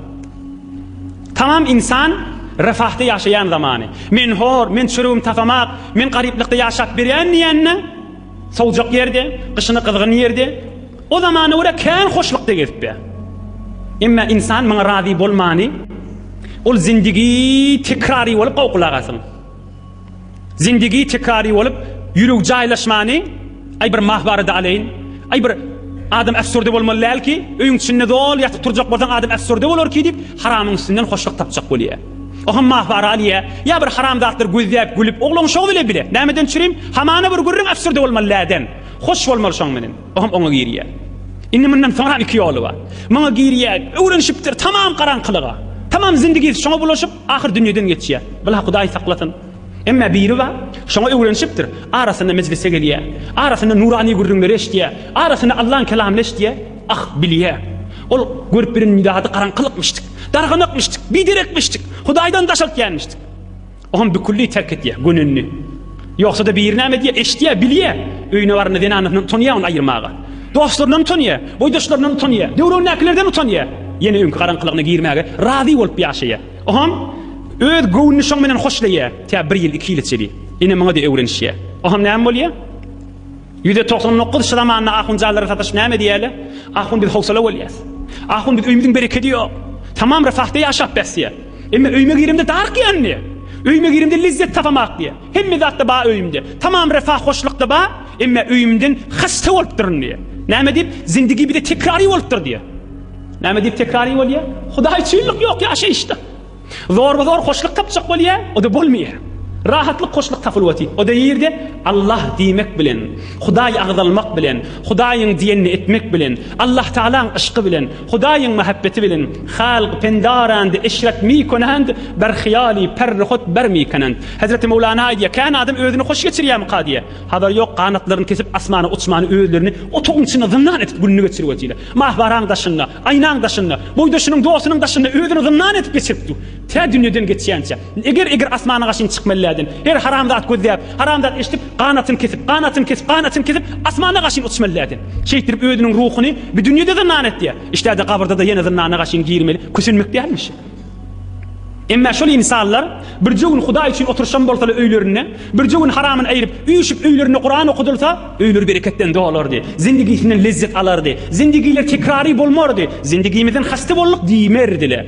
Tamam insan refahda ýaşaýan zamany. Men hor, men çöregimi tapamak, men garyplykda ýaşap berýän diýende, sowjak ýerde, gyşyny gyzgyn ýerde, o zamana görä kän hoşlukda gezip ýa. Emma insan muňa razy bolmany, ol zindigi tekrary bolup gowy gulak asyň. Zindigi tekrary bolup, ýüregi jaýlaşmany, Aý bir mah barada aleýin. Aý bir adam äfsurde bolmaly däl ki, öýüň içinde zol ýatyp turjak bolsaň adam äfsurde bolar ki diýip, haramyň üstünden hoşluk tapjak bolýar. O hem mah bara alýar. Ýa bir haram zatlar gözläp, gülüp, oglan şo bile bile. Nämeden çürim? Hamana bir gürrüň äfsurde bolmaly däden. Hoş bolmaly şoň menen. O hem oňa girýär. Indi mundan soňram iki ýoly bar. Muňa girýär, öwrenişipdir tamam garaňkylyga. Tamam zindigisi şoňa bulaşyp, ahyr dünýeden geçýär. Bula Hudaý saklasyn. Emme biri bar, şoňa öwrenişipdir. Arasynda mejlise gelýär. Arasynda nurany gürrüňleri eşidýär. Arasynda Allaň kelamyny eşidýär. Ah, bilýär. Ol görüp bilen zady garaňkylykmyşdyk. Darganakmyşdyk, biderekmişdik. Hudaýdan daşaltýanmyşdyk. Oňam bükülli terk etýär, gönenini. Ýogsa-da biri näme edýär? Eşidýär, bilýär. Öýüne baranda zenanasyndan utanýar ony aýyrmaga. Dostlaryndan utanýar, boýdaşlaryndan utanýar, döwründäkilerden utanýar. Ýene öňki garaňkylygyna girmäge razy bolup ýaşaýar. Oňam öz göwnüni şoň menen hoşlaýar. Tä bir ýyl, iki ýyla çenli. Ine muňa-da öwrenişýär. Oňam näme bolýar? 199 şu zamanda ahunjanlara sataşyp näme diýýärler? Ahun biz howsala bolýas. Ahun biz öýümiziň berekedi ýok. Tamam refahda ýaşap bes diýýär. Emma öýüme giremde darykýan diýýär. Öýüme giremde lezzet tapamak diýýär. Hemme zatda bar öýümde. Tamam refah hoşlukda bar, emma öýümden hasta bolupdyryn diýýär. Näme diýip? Zindigi bize tekrary bolupdyr diýýär. Näme diýip tekrary bolýar? Hudaý üçinlik ýok ýaşaýyşda. Zorba-zor hoşluk tapjak bolýar, o-da bolmaýar. Rahatlyk hoşluk tapylyp otyr. O-da ýerde Allah diýmek bilen, Hudaý agzalmak bilen, Hudaýyň diýenini etmek bilen, Allah Tagalaň yşky bilen, Hudaýyň mähebbeti bilen, Halk pendarand, eşret mikonand, ber hyýaly perri hut ber mikonand. Hezreti Möwlana aýdýar, kän adam özüni hoş geçirýärmika diýýär. Habary ýok, ganatlaryny kesip asmana uçmany özlerini otagyň içinde zyndan edip gününi geçirip otyrlar. Mahbaraň daşynda, aýnaň daşynda, boýdaşynyň, dostunyň daşynda özüni zyndan edip geçirip dur. Tä dünýeden geçýänçä. Eger-eger asmana gaşyn çykmalyläden, her haram zat gözläp, haram zat eşidip, ganatyny kesip, ganatyny kesip, ganatyny kesip, asmana gaşyn uçmalyläden. Şeýtdirip özüniň ruhuny bu dünýede zyndan etýär. Işdäde gabyrda-da ýene zyndana gaşyn girmeli, kösenmek dälmiş. Emma şol ynsanlar birje gün Hudaý üçin oturyşan bolsalar öýlerinde, birje gün haramyny aýryp, üýşüp öýlerinde Kuran okadylsa, öýleri bereketden dolardy, zindigisinden lezzet alardy, zindigiler tekrary bolmardy, zindigimizden hasta bolduk diýmerdiler.